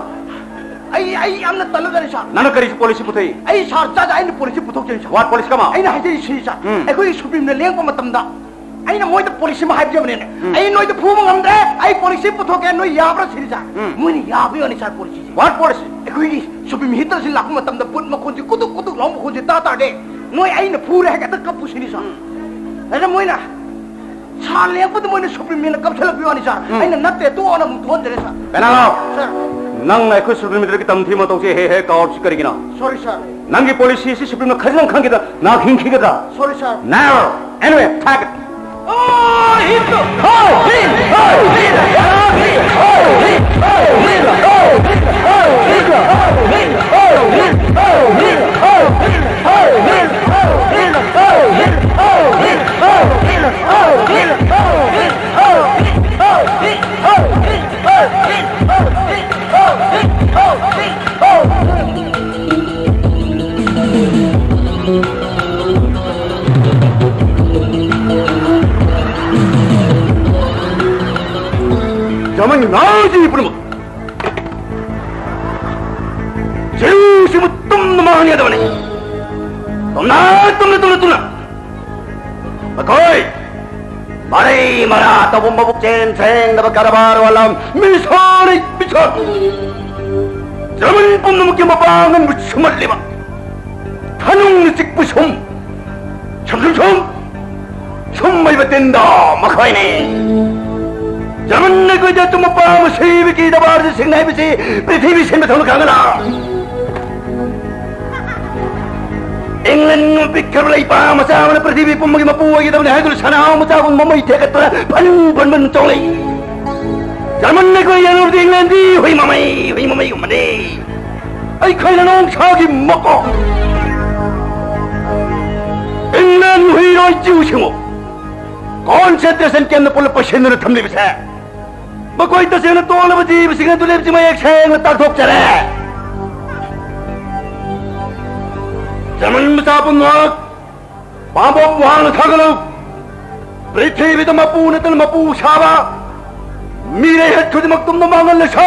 ꯑꯩ, ꯑꯩ ꯌꯥꯝꯅ ꯇꯜꯂꯖꯔꯦ, ꯁꯔ꯫ ꯅꯪꯅ ꯀꯔꯤ ꯄꯣꯂꯤꯁꯤ ꯄꯨꯊꯣꯛꯏ? ꯑꯩ, ꯁꯔ, ꯆꯥꯖ ꯑꯩꯅ ꯄꯣꯂꯤꯁꯤ ꯄꯨꯊꯣꯛꯆꯩ, sir. What policy? Come on. ꯑꯩꯅ ꯍꯥꯏꯖꯔꯤꯁꯤ, ꯁꯔ, ꯎꯝ꯫ ꯑꯩꯈꯣꯏꯒꯤ ꯁꯨꯄ꯭ꯔꯤꯝꯅ ꯂꯦꯡꯉꯛꯄ ꯃꯇꯝꯗ ꯑꯩꯅ ꯃꯣꯏꯗ ꯄꯣꯂꯤꯁꯤ ꯑꯃ ꯍꯥꯏꯕꯤꯔꯕꯅꯦꯅꯦ꯫ ꯎꯝ꯫ ꯑꯩ ꯅꯣꯏꯗ ꯐꯨꯕ ꯉꯝꯗ꯭ꯔꯦ, ꯑꯩ ꯄꯣꯂꯤꯁꯤ ꯄꯨꯊꯣꯛꯀꯦ, ꯅꯣꯏ ꯌꯥꯕ꯭ꯔꯥ ꯁꯤꯅꯤ, ꯁꯔ꯫ ꯎꯝ꯫ ꯃꯣꯏꯅ ꯌꯥꯕ ꯌꯥꯅꯤ, ꯁꯔ, ꯄꯣꯂꯤꯁꯤꯁꯦ꯫ What policy? ꯑꯩꯈꯣꯏꯒꯤ ꯁꯨꯄ꯭ꯔꯤꯝ ꯍꯤꯠꯇꯔꯁꯤ ꯂꯥꯛꯄ ꯃꯇꯝꯗ ꯕꯨꯠ ꯃꯈꯣꯟꯁꯤ ꯀꯨꯗꯨꯛ ꯀꯨꯗꯨꯛ ꯂꯥꯎꯕ ꯃꯈꯣꯟꯁꯤ ꯇꯥ ꯇꯥꯔꯗꯤ ꯅꯣꯏ ꯑꯩꯅ ꯐꯨꯔꯦ ꯍꯥꯏꯒ ꯍꯦꯛꯇ ꯀꯞꯄꯨ ꯁꯤꯅꯤ, ꯁꯔ꯫ ꯎꯝ꯫ ꯑꯗ ꯃꯣꯏꯅ ꯁꯥ ꯂꯦꯡꯕꯗ ꯃꯣꯏꯅ ꯁꯨꯄ꯭ꯔꯤꯝ ꯍꯤꯠꯅ ꯀꯞꯁꯜꯂꯛꯄ ꯋꯥꯅꯤ, ꯁꯔ꯫ ꯎꯝ꯫ ꯑꯩꯅ ꯅꯠꯇꯦ, ꯇꯣꯛꯑꯣꯅ ꯑꯃꯨꯛ ꯊꯣꯛꯍꯟꯖꯔꯦ, ꯁꯔ꯫ ꯄꯦꯅꯥꯂꯣ! ꯁꯔ꯫ ꯅꯪꯅ ꯑꯩꯈꯣꯏ ꯁꯨꯄ꯭ꯔꯤꯝ ꯍꯤꯠꯇꯔꯒꯤ ꯇꯝꯊꯤ ꯃꯇꯧꯁꯦ ꯍꯦꯛ ꯍꯦꯛ ꯀꯥꯎꯔꯤꯁꯤ ꯀꯔꯤꯒꯤꯅꯣ? Sorry, sir. ꯅꯪꯒꯤ ꯄꯣꯂꯤꯁꯤ ꯑꯁꯤ ꯁꯨꯄ꯭ꯔꯤꯝꯅ ꯈꯖꯤꯛ ꯈꯪꯈꯤꯗ ꯅꯍꯥꯛ ꯍꯤꯡꯈꯤꯒꯗ꯭ꯔꯥ? Sorry, sir. Never. Anyway, take it. ꯌꯥꯝꯃꯟ ꯉꯥꯎꯖꯤ ꯄꯨꯝꯅꯃꯛ꯫ ꯆꯤꯔꯨꯁꯤꯕꯨ ꯇꯨꯝꯅ ꯃꯥꯡꯍꯟꯒꯗꯕꯅꯤ꯫ ꯇꯨꯝꯅ, ꯇꯨꯝꯅ, ꯇꯨꯝꯅ, ꯇꯨꯝꯅ꯫ ꯃꯈꯣꯏ ꯃꯔꯩ ꯃꯔꯥ ꯇꯧꯕ, ꯃꯕꯨꯛꯆꯦꯜ ꯁꯦꯡꯗꯕ, ꯀꯔꯕꯥꯔ ꯋꯥꯂꯥ, ꯃꯤꯁꯣꯟꯅꯤ, ꯃꯤꯁꯣꯟ꯫ ꯖꯔꯃꯟ ꯄꯨꯝꯅꯃꯛꯀꯤ ꯃꯄꯥꯡꯒꯜꯕꯨ ꯁꯨꯝꯍꯠꯂꯤꯕ, ꯊꯅꯨꯡꯅ ꯆꯤꯛꯄ ꯁꯨꯝ, ꯁꯨꯝ, ꯁꯨꯝ, ꯁꯨꯝ, ꯁꯨꯝ ꯍꯥꯏꯕ ꯇꯤꯟꯗꯣ ꯃꯈꯣꯏꯅꯤ꯫ ꯖꯔꯃꯟ ꯑꯩꯈꯣꯏꯗ ꯑꯆꯨꯝꯕ ꯄꯥꯝꯕ ꯁꯤꯕꯒꯤ ꯗꯕꯥꯔꯁꯤ ꯁꯤꯡꯅ ꯍꯥꯏꯕꯁꯤ ꯄ꯭ꯔꯤꯊꯤꯕꯤ ꯁꯤꯟꯕ ꯊꯨꯡꯅ ꯈꯪꯒꯅ꯫ ꯏꯪꯂꯦꯟ ꯄꯤꯛꯈ꯭ꯔꯕ ꯂꯩꯄꯥꯛ ꯃꯆꯥ ꯑꯃꯅ ꯄ꯭ꯔꯤꯊꯤꯕꯤ ꯄꯨꯝꯕꯒꯤ ꯃꯄꯨ ꯑꯣꯏꯒꯗꯕꯅꯤ ꯍꯥꯏꯗꯨꯅ ꯁꯅꯥ ꯃꯆꯥꯒꯨꯝꯕ ꯃꯩ ꯊꯦꯛꯀꯠꯇꯨꯅ ꯐꯟ ꯐꯟ ꯐꯟ ꯆꯣꯡꯂꯛꯏ꯫ ꯖꯔꯃꯟ ꯑꯩꯈꯣꯏ ꯌꯦꯡꯂꯨꯕꯗꯤ ꯏꯪꯂꯦꯟꯗꯤ ꯍꯨꯏ ꯃꯃꯩ, ꯍꯨꯏ ꯃꯃꯩꯒꯨꯝꯕꯅꯤ꯫ ꯑꯩꯈꯣꯏꯅ ꯅꯣꯡꯁꯥꯒꯤ ꯃꯀꯣꯛ꯫ ꯏꯪꯂꯦꯟ ꯍꯨꯏꯔꯣꯏ ꯖꯤꯎꯁꯤꯡꯕꯨ concentration camp ꯇ ꯄꯨꯂꯞ ꯄꯩꯁꯤꯟꯗꯨꯅ ꯊꯝꯂꯤꯕꯁꯦ, ꯃꯈꯣꯏ ꯇꯁꯦꯡꯅ ꯇꯣꯜꯂꯕ ꯖꯤꯕꯁꯤꯡ ꯑꯗꯨ ꯂꯦꯞꯆꯤ ꯃꯌꯦꯛ ꯁꯦꯡꯅ ꯇꯥꯛꯊꯣꯛꯆꯔꯦ꯫ ꯖꯔꯃꯟ ꯃꯆꯥ ꯄꯨꯝꯅꯃꯛ, ꯄꯥꯝꯕꯣꯝ ꯋꯥꯡꯅ ꯊꯥꯒꯠꯂꯨ꯫ ꯄ꯭ꯔꯤꯊꯤꯕꯤꯗ ꯃꯄꯨ ꯅꯠꯇꯅ ꯃꯄꯨ ꯁꯥꯕ ꯃꯤꯔꯩ ꯍꯠ ꯈꯨꯗꯤꯡꯃꯛ ꯇꯨꯝꯅ ꯃꯥꯡꯍꯜꯂꯁꯤ꯫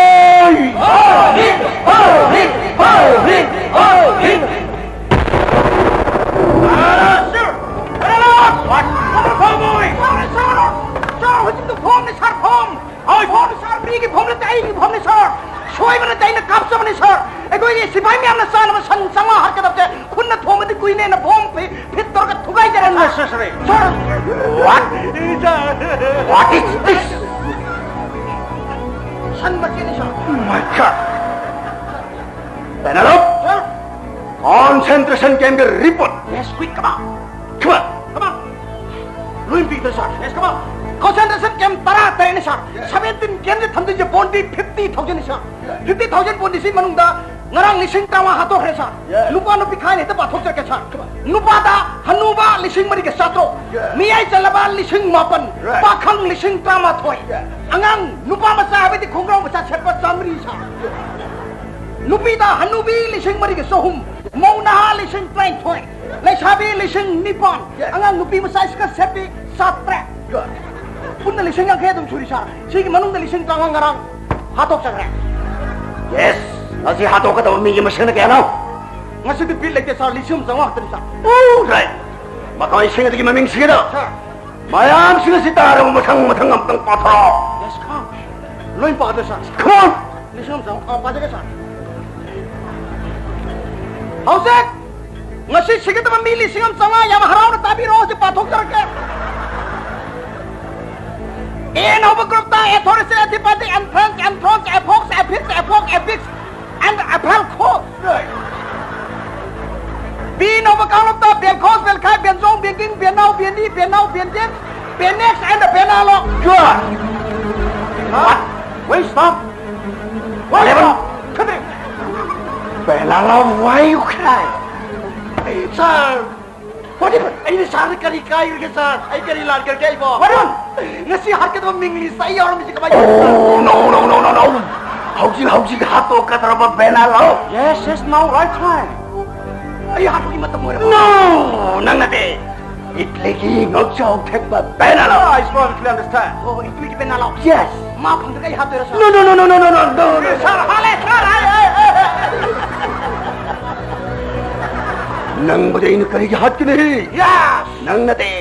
ꯁꯥꯔ, ꯍꯧꯖꯤꯛꯇ ꯐꯣꯝꯅꯤ ꯁꯥꯔ, ꯐꯣꯝ꯫ ꯍꯣꯏ, ꯐꯣꯝ ꯁꯥꯔ, ꯃꯤꯒꯤ ꯐꯣꯝ ꯅꯠꯇꯦ, ꯑꯩꯒꯤ ꯐꯣꯝꯅꯤ ꯁꯥꯔ꯫ ꯁꯣꯏꯕ ꯅꯠꯇꯦ, ꯑꯩꯅ ꯀꯥꯞꯆꯕꯅꯤ ꯁꯥꯔ꯫ ꯑꯩꯈꯣꯏꯒꯤ ꯁꯤꯐꯥꯏ ꯃꯌꯥꯝꯅ ꯆꯥꯅꯕ ꯁꯟ ꯆꯥꯝꯃꯉꯥ ꯍꯥꯠꯀꯗꯕꯁꯦ ꯈꯨꯠꯅ ꯊꯣꯝꯃꯗꯤ ꯀꯨꯏꯅꯦꯅ ꯐꯣꯝ ꯐꯤ-, ꯐꯤꯠ ꯇꯧꯔꯒ ꯊꯨꯒꯥꯏꯖꯔꯦ ꯁꯥꯔ꯫ Unnecessary. Sir. What? What is this? Sun ꯃꯆꯦꯅꯤ sir. Oh my God. Sir. Concentration camp ꯀꯤ report. Yes, quick, come on. Come on. Come on. ꯂꯣꯏ ꯄꯤꯗ ꯁꯥꯔ꯫ Yes, come on. Concentration camp ꯇꯔꯥ ꯇꯔꯦꯠꯅꯤ ꯁꯥꯔ꯫ Seventeen camp ꯁꯦ ꯊꯝꯗꯣꯏꯁꯦ ꯕꯣꯟꯗꯤ fifty thousand ꯅꯤ ꯁꯥꯔ꯫ Fifty thousand ꯕꯣꯟꯗꯤ ꯁꯤ ꯃꯅꯨꯡꯗ ꯉꯔꯥꯡ ꯂꯤꯁꯤꯡ ꯇꯔꯥꯃꯉꯥ ꯍꯥꯠꯇꯣꯛꯈ꯭ꯔꯦ ꯁꯥꯔ꯫ Yes. ꯅꯨꯄꯥ ꯅꯨꯄꯤ ꯈꯥꯏꯅ ꯍꯦꯛꯇ ꯄꯥꯊꯣꯛꯆꯔꯛꯀꯦ ꯁꯥꯔ꯫ Come on. ꯅꯨꯄꯥꯗ ꯍꯅꯨꯕ ꯂꯤꯁꯤꯡ ꯃꯔꯤꯒ ꯆꯥꯇ꯭ꯔꯨꯛ, Right. ꯃꯤꯌꯥꯏ ꯆꯜꯂꯕ ꯂꯤꯁꯤꯡ ꯃꯥꯄꯟ, Right. ꯄꯥꯈꯪ ꯂꯤꯁꯤꯡ ꯇꯔꯥꯃꯥꯊꯣꯏ, Yes. ꯑꯉꯥꯡ ꯅꯨꯄꯥ ꯃꯆꯥ ꯍꯥꯏꯕꯗꯤ ꯈꯣꯡꯒ꯭ꯔꯥꯎ ꯃꯆꯥ ꯁꯦꯠꯄ ꯆꯥꯃꯔꯤ ꯁꯥꯔ꯫ ꯅꯨꯄꯤꯗ ꯍꯅꯨꯕꯤ ꯂꯤꯁꯤꯡ ꯃꯔꯤꯒ ꯆꯍꯨꯝ, ꯃꯧ ꯅꯍꯥ ꯂꯤꯁꯤꯡ ꯇꯔꯥꯅꯤꯊꯣꯏ, ꯂꯩꯁꯥꯕꯤ ꯂꯤꯁꯤꯡ ꯅꯤꯄꯥꯟ, Yes. ꯑꯉꯥꯡ ꯅꯨꯄꯤ ꯃꯆꯥ ꯏꯁꯀꯔꯠ ꯁꯦꯠꯄꯤ ꯆꯥꯇ꯭ꯔꯦꯠ꯫ Good. ꯄꯨꯟꯅ ꯂꯤꯁꯤꯡ ꯌꯥꯡꯈꯩ ꯑꯗꯨꯝ ꯁꯨꯔꯤ ꯁꯥꯔ꯫ ꯁꯤꯒꯤ ꯃꯅꯨꯡꯗ ꯂꯤꯁꯤꯡ ꯇꯔꯥꯃꯉꯥ ꯉꯔꯥꯡ ꯍꯥꯠꯇꯣꯛꯆꯈ꯭ꯔꯦ꯫ Yes, ꯉꯁꯤ ꯍꯥꯠꯇꯣꯛꯀꯗꯕ ꯃꯤꯒꯤ ꯃꯁꯤꯡꯅ ꯀꯌꯥꯅꯣ? ꯉꯁꯤꯗꯤ ꯕꯤꯠ ꯂꯩꯇꯦ ꯁꯥꯔ, ꯂꯤꯁꯤꯡ ꯑꯃ ꯆꯥꯝꯃꯉꯥ ꯈꯛꯇꯅꯤ ꯁꯥꯔ꯫ All right. ꯃꯈꯣꯏꯁꯤꯡ ꯑꯗꯨꯒꯤ ꯃꯃꯤꯡꯁꯤꯡ ꯑꯗꯣ Sir. ꯃꯌꯥꯝꯁꯤꯡ ꯑꯁꯤ ꯇꯥꯔꯕ ꯃꯊꯪ ꯃꯊꯪ ꯑꯃꯇꯪ ꯄꯥꯊꯣꯔꯛꯑꯣ꯫ Yes, come. ꯂꯣꯏ ꯄꯥꯗ꯭ꯔꯦ ꯁꯥꯔ꯫ Come on. ꯂꯤꯁꯤꯡ ꯑꯃ ꯆꯥꯝꯃꯉꯥ, ꯑ, ꯄꯥꯖꯒꯦ ꯁꯥꯔ꯫ ꯍꯧꯖꯤꯛ ꯉꯁꯤ ꯁꯤꯒꯗꯕ ꯃꯤ ꯂꯤꯁꯤꯡ ꯑꯃ ꯆꯥꯝꯃꯉꯥ, ꯌꯥꯝ ꯍꯔꯥꯎꯅ ꯇꯥꯕꯤꯔꯣ, ꯍꯧꯖꯤꯛ ꯄꯥꯊꯣꯛꯆꯔꯛꯀꯦ꯫ ꯑꯦꯟ ꯍꯧꯕ ꯒ꯭ꯔꯨꯞꯇ ꯑꯦꯊꯣꯔꯤꯁꯤ, ꯑꯦꯊꯤꯄꯥꯇꯤ, ꯑꯦꯟꯊ꯭ꯔꯦꯟꯁ, ꯑꯦꯟꯊ꯭ꯔꯣꯟꯁ, ꯑꯦꯐꯣꯛꯁ, ꯑꯦꯐꯤꯛꯁ, ꯑꯦꯐꯣꯛ, ꯑꯦꯐꯤꯛꯁ, ꯑꯦꯟ ꯑꯦꯐꯦꯜ ꯈꯣ꯫ ꯕꯤ ꯍꯧꯕ ꯀꯥꯡꯂꯨꯞꯇ ꯕꯦꯜꯈꯣꯁ, ꯕꯦꯜꯈꯥꯏ, ꯕꯦꯟꯖꯣꯡ, ꯕꯦꯡꯒꯤꯡ, ꯕꯦꯟꯅꯥꯎ, ꯕꯦꯟꯗꯤ, ꯕꯦꯟꯅꯥꯎ, ꯕꯦꯟꯗꯦꯛ, ꯕꯦꯅꯦꯛꯁ, ꯑꯦꯟ ꯕꯦꯅꯥꯂꯣ꯫ Good. ꯍꯥ? Wait, stop! Wait, stop! Come here! Benalov, why you cry? Sir! What happened? ꯑꯩꯅ ꯁꯥꯔꯗ ꯀꯔꯤ ꯀꯥꯏꯔꯒꯦ, ꯁꯥꯔ? ꯑꯩ ꯀꯔꯤ ꯂꯥꯟꯈ꯭ꯔꯒꯦ ꯑꯩꯕꯣ? What happened? ꯉꯁꯤ ꯍꯥꯠꯀꯗꯕ ꯃꯤꯡ ꯂꯤꯁꯇ ꯑꯩ ꯌꯥꯎꯔꯝꯃꯤꯁꯦ ꯀꯃꯥꯏꯅ ꯇꯧꯕꯅꯣ, ꯁꯥꯔ? Oh, no, no, no, no, no, no! ꯍꯧꯖꯤꯛ, ꯍꯧꯖꯤꯛ ꯍꯥꯠꯇꯣꯛꯀꯗꯧꯔꯕ ꯕꯦꯅꯥꯂꯣ! Yes, yes, now, right time. ꯑꯩ ꯍꯥꯠꯄꯒꯤ ꯃꯇꯝ ꯑꯣꯏꯔꯕ? No! ꯅꯪ ꯅꯠꯇꯦ! ꯏꯠꯂꯤꯒꯤ ꯉꯛꯆꯥꯎ ꯊꯦꯛꯄ ꯕꯦꯅꯥꯂꯣ! I strongly understand. ꯑꯣ, ꯏꯠꯂꯤꯒꯤ ꯕꯦꯅꯥꯂꯣ? Yes! ꯃꯥ ꯐꯪꯗ꯭ꯔꯒ ꯑꯩ ꯍꯥꯠꯇꯣꯏꯔꯣ, ꯁꯥꯔ? No, no, no, no, no, no, no, no, no. ꯁꯥꯔ, ꯍꯥꯠꯂꯦ, ꯁꯥꯔ, ꯍꯥꯠꯂꯦ! ꯅꯪꯕꯨꯗꯤ ꯑꯩꯅ ꯀꯔꯤꯒꯤ ꯍꯥꯠꯀꯅꯤ? Yes! ꯅꯪ ꯅꯠꯇꯦ!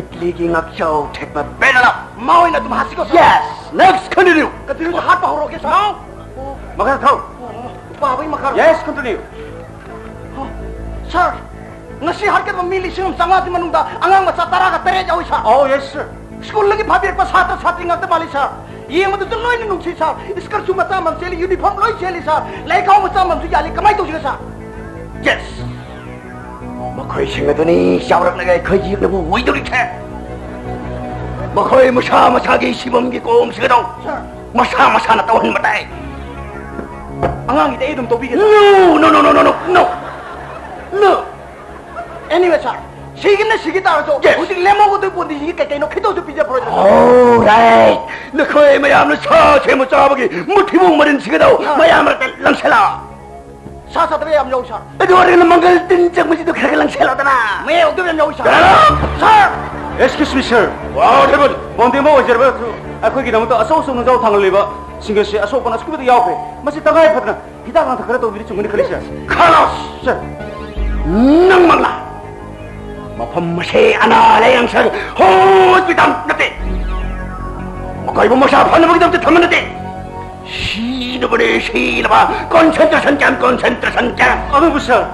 ꯏꯠꯂꯤꯒꯤ ꯉꯛꯆꯥꯎ ꯊꯦꯛꯄ ꯕꯦꯅꯥꯂꯣ! ꯃꯥ ꯑꯣꯏꯅ ꯑꯗꯨꯝ ꯍꯥꯠꯁꯤꯀꯣ, ꯁꯥꯔ? Yes! Next, continue! Continue ꯍꯥꯠꯄ ꯍꯧꯔꯛꯑꯒꯦ, ꯁꯥꯔ? No! ꯃꯈꯥ ꯊꯧ! ꯄꯥꯕꯒꯤ ꯃꯈꯥꯔꯣ? Yes, continue. ꯁꯥꯔ, ꯉꯁꯤ ꯍꯥꯠꯀꯗꯕ ꯃꯤ ꯂꯤꯁꯤꯡ ꯑꯃ ꯆꯥꯝꯃꯉꯥꯒꯤ ꯃꯅꯨꯡꯗ ꯑꯉꯥꯡ ꯃꯆꯥ ꯇꯔꯥꯒ ꯇꯔꯦꯠ ꯌꯥꯎꯏ, ꯁꯥꯔ꯫ Oh, yes, sir. ꯁ꯭ꯀꯨꯜꯗꯒꯤ ꯐꯥꯕꯤꯔꯛꯄ ꯁꯥꯇ꯭ꯔ ꯁꯥꯇ꯭ꯔꯤ ꯉꯥꯛꯇ ꯃꯥꯜꯂꯤ, ꯁꯥꯔ꯫ ꯌꯦꯡꯕꯗꯁꯨ ꯂꯣꯏꯅ ꯅꯨꯡꯁꯤ, ꯁꯥꯔ꯫ ꯁ꯭ꯀꯔꯠꯁꯨ ꯃꯆꯥ ꯑꯃꯃꯝ ꯁꯦꯠꯂꯤ, ꯌꯨꯅꯤꯐꯣꯔꯝ ꯂꯣꯏ ꯁꯦꯠꯂꯤ, ꯁꯥꯔ꯫ ꯂꯥꯏꯔꯤꯛ ꯈꯥꯎ ꯃꯆꯥ ꯑꯃꯃꯝꯁꯨ ꯌꯥꯜꯂꯤ꯫ ꯀꯃꯥꯏꯅ ꯇꯧꯁꯤꯒꯦ, ꯁꯥꯔ? Yes. ꯃꯈꯣꯏꯁꯤꯡ ꯑꯗꯨꯅꯤ ꯆꯥꯎꯔꯛꯂꯒ ꯑꯩꯈꯣꯏ ꯌꯦꯛꯅꯕ ꯑꯣꯏꯗꯧꯔꯤꯁꯦ꯫ ꯃꯈꯣꯏ ꯃꯁꯥ ꯃꯁꯥꯒꯤ ꯁꯤꯐꯝꯒꯤ ꯀꯣꯝꯁꯤꯒꯗꯧ ꯁꯥꯔ꯫ ꯃꯁꯥ ꯃꯁꯥꯅ ꯇꯧꯍꯟꯕ ꯇꯥꯏ꯫ ꯑꯉꯥꯡꯒꯤꯗꯤ ꯑꯩ ꯑꯗꯨꯝ ꯇꯧꯕꯤꯒꯦ, ꯁꯥꯔ꯫ No, no, no, no, no, no, no. No. Anyway, ꯁꯥꯔ, ꯁꯤꯒꯤꯅ ꯁꯤꯒꯤ ꯇꯥꯔꯁꯨ, Yes. ꯍꯧꯖꯤꯛ ꯂꯦꯝꯍꯧꯒꯗꯣꯏ ꯄꯣꯠ ꯑꯅꯤꯁꯤꯒꯤ ꯀꯩ ꯀꯩꯅꯣ ꯈꯤꯇꯪꯁꯨ ꯄꯤꯖ ꯐꯔꯣꯏꯗ꯭ꯔꯣ, ꯁꯥꯔ? All right. ꯅꯈꯣꯏ ꯃꯌꯥꯝꯅ ꯁꯥ ꯁꯦꯝꯕ ꯆꯥꯕꯒꯤ ꯃꯨꯊꯤꯕꯣꯡ ꯃꯔꯤꯟꯁꯤꯒꯗꯧ ꯁꯥꯔ꯫ ꯃꯌꯥꯝ ꯃꯔꯛꯇ ꯂꯪꯁꯤꯜꯂꯛꯑꯣ꯫ ꯁꯥ ꯆꯥꯗꯕ ꯌꯥꯝ ꯌꯥꯎꯏ, ꯁꯥꯔ꯫ ꯑꯗꯨ ꯑꯣꯏꯔꯒꯅ ꯃꯪꯒꯜ ꯇꯤꯟ ꯆꯪꯕꯁꯤꯗ ꯈꯔ ꯈꯔ ꯂꯪꯁꯤꯜꯂꯛꯑꯣꯗꯅ꯫ ꯃꯌꯥꯏ ꯍꯧꯗꯕ ꯌꯥꯝ ꯌꯥꯎꯏ, ꯁꯥꯔ꯫ ꯀꯅꯥꯅꯣ? ꯁꯥꯔ! Excuse me, sir. What happened? ꯕꯣꯟꯗꯦꯝꯕ ꯑꯣꯏꯖꯔꯕꯁꯨ ꯑꯩꯈꯣꯏꯒꯤꯗꯃꯛꯇ ꯑꯆꯧ ꯑꯆꯧꯅ ꯖꯥꯎ ꯊꯥꯡꯍꯜꯂꯤꯕ ꯁꯤꯡ ꯑꯁꯤ ꯑꯁꯣꯛ ꯑꯄꯟ ꯑꯁꯨꯛꯀꯤ ꯃꯇꯤꯛ ꯌꯥꯎꯈ꯭ꯔꯦ꯫ ꯃꯁꯤ ꯇꯉꯥꯏ ꯐꯗꯅ ꯍꯤꯗꯥꯛ ꯂꯥꯡꯊꯛ ꯈꯔ ꯇꯧꯕꯤꯔꯗꯤ ꯆꯨꯝꯒꯅꯤ ꯈꯜꯂꯤ, ꯁꯥꯔ꯫ ꯈꯥꯂꯥꯁ! ꯁꯥꯔ! ꯅꯪꯃꯛꯅ ꯃꯐꯝ ꯑꯁꯤ ꯑꯅꯥ ꯂꯥꯌꯦꯡꯁꯪ ꯍꯣꯁꯄꯤꯇꯥꯜ ꯅꯠꯇꯦ꯫ ꯃꯈꯣꯏꯕꯨ ꯃꯁꯥ ꯐꯅꯕꯒꯤꯗꯃꯛꯇ ꯊꯝꯕ ꯅꯠꯇꯦ꯫ ꯁꯤꯅꯕꯅꯦ, ꯁꯤꯅꯕ꯫ Concentration camp, concentration camp꯫ ꯑꯗꯨꯕꯨ ꯁꯥꯔ,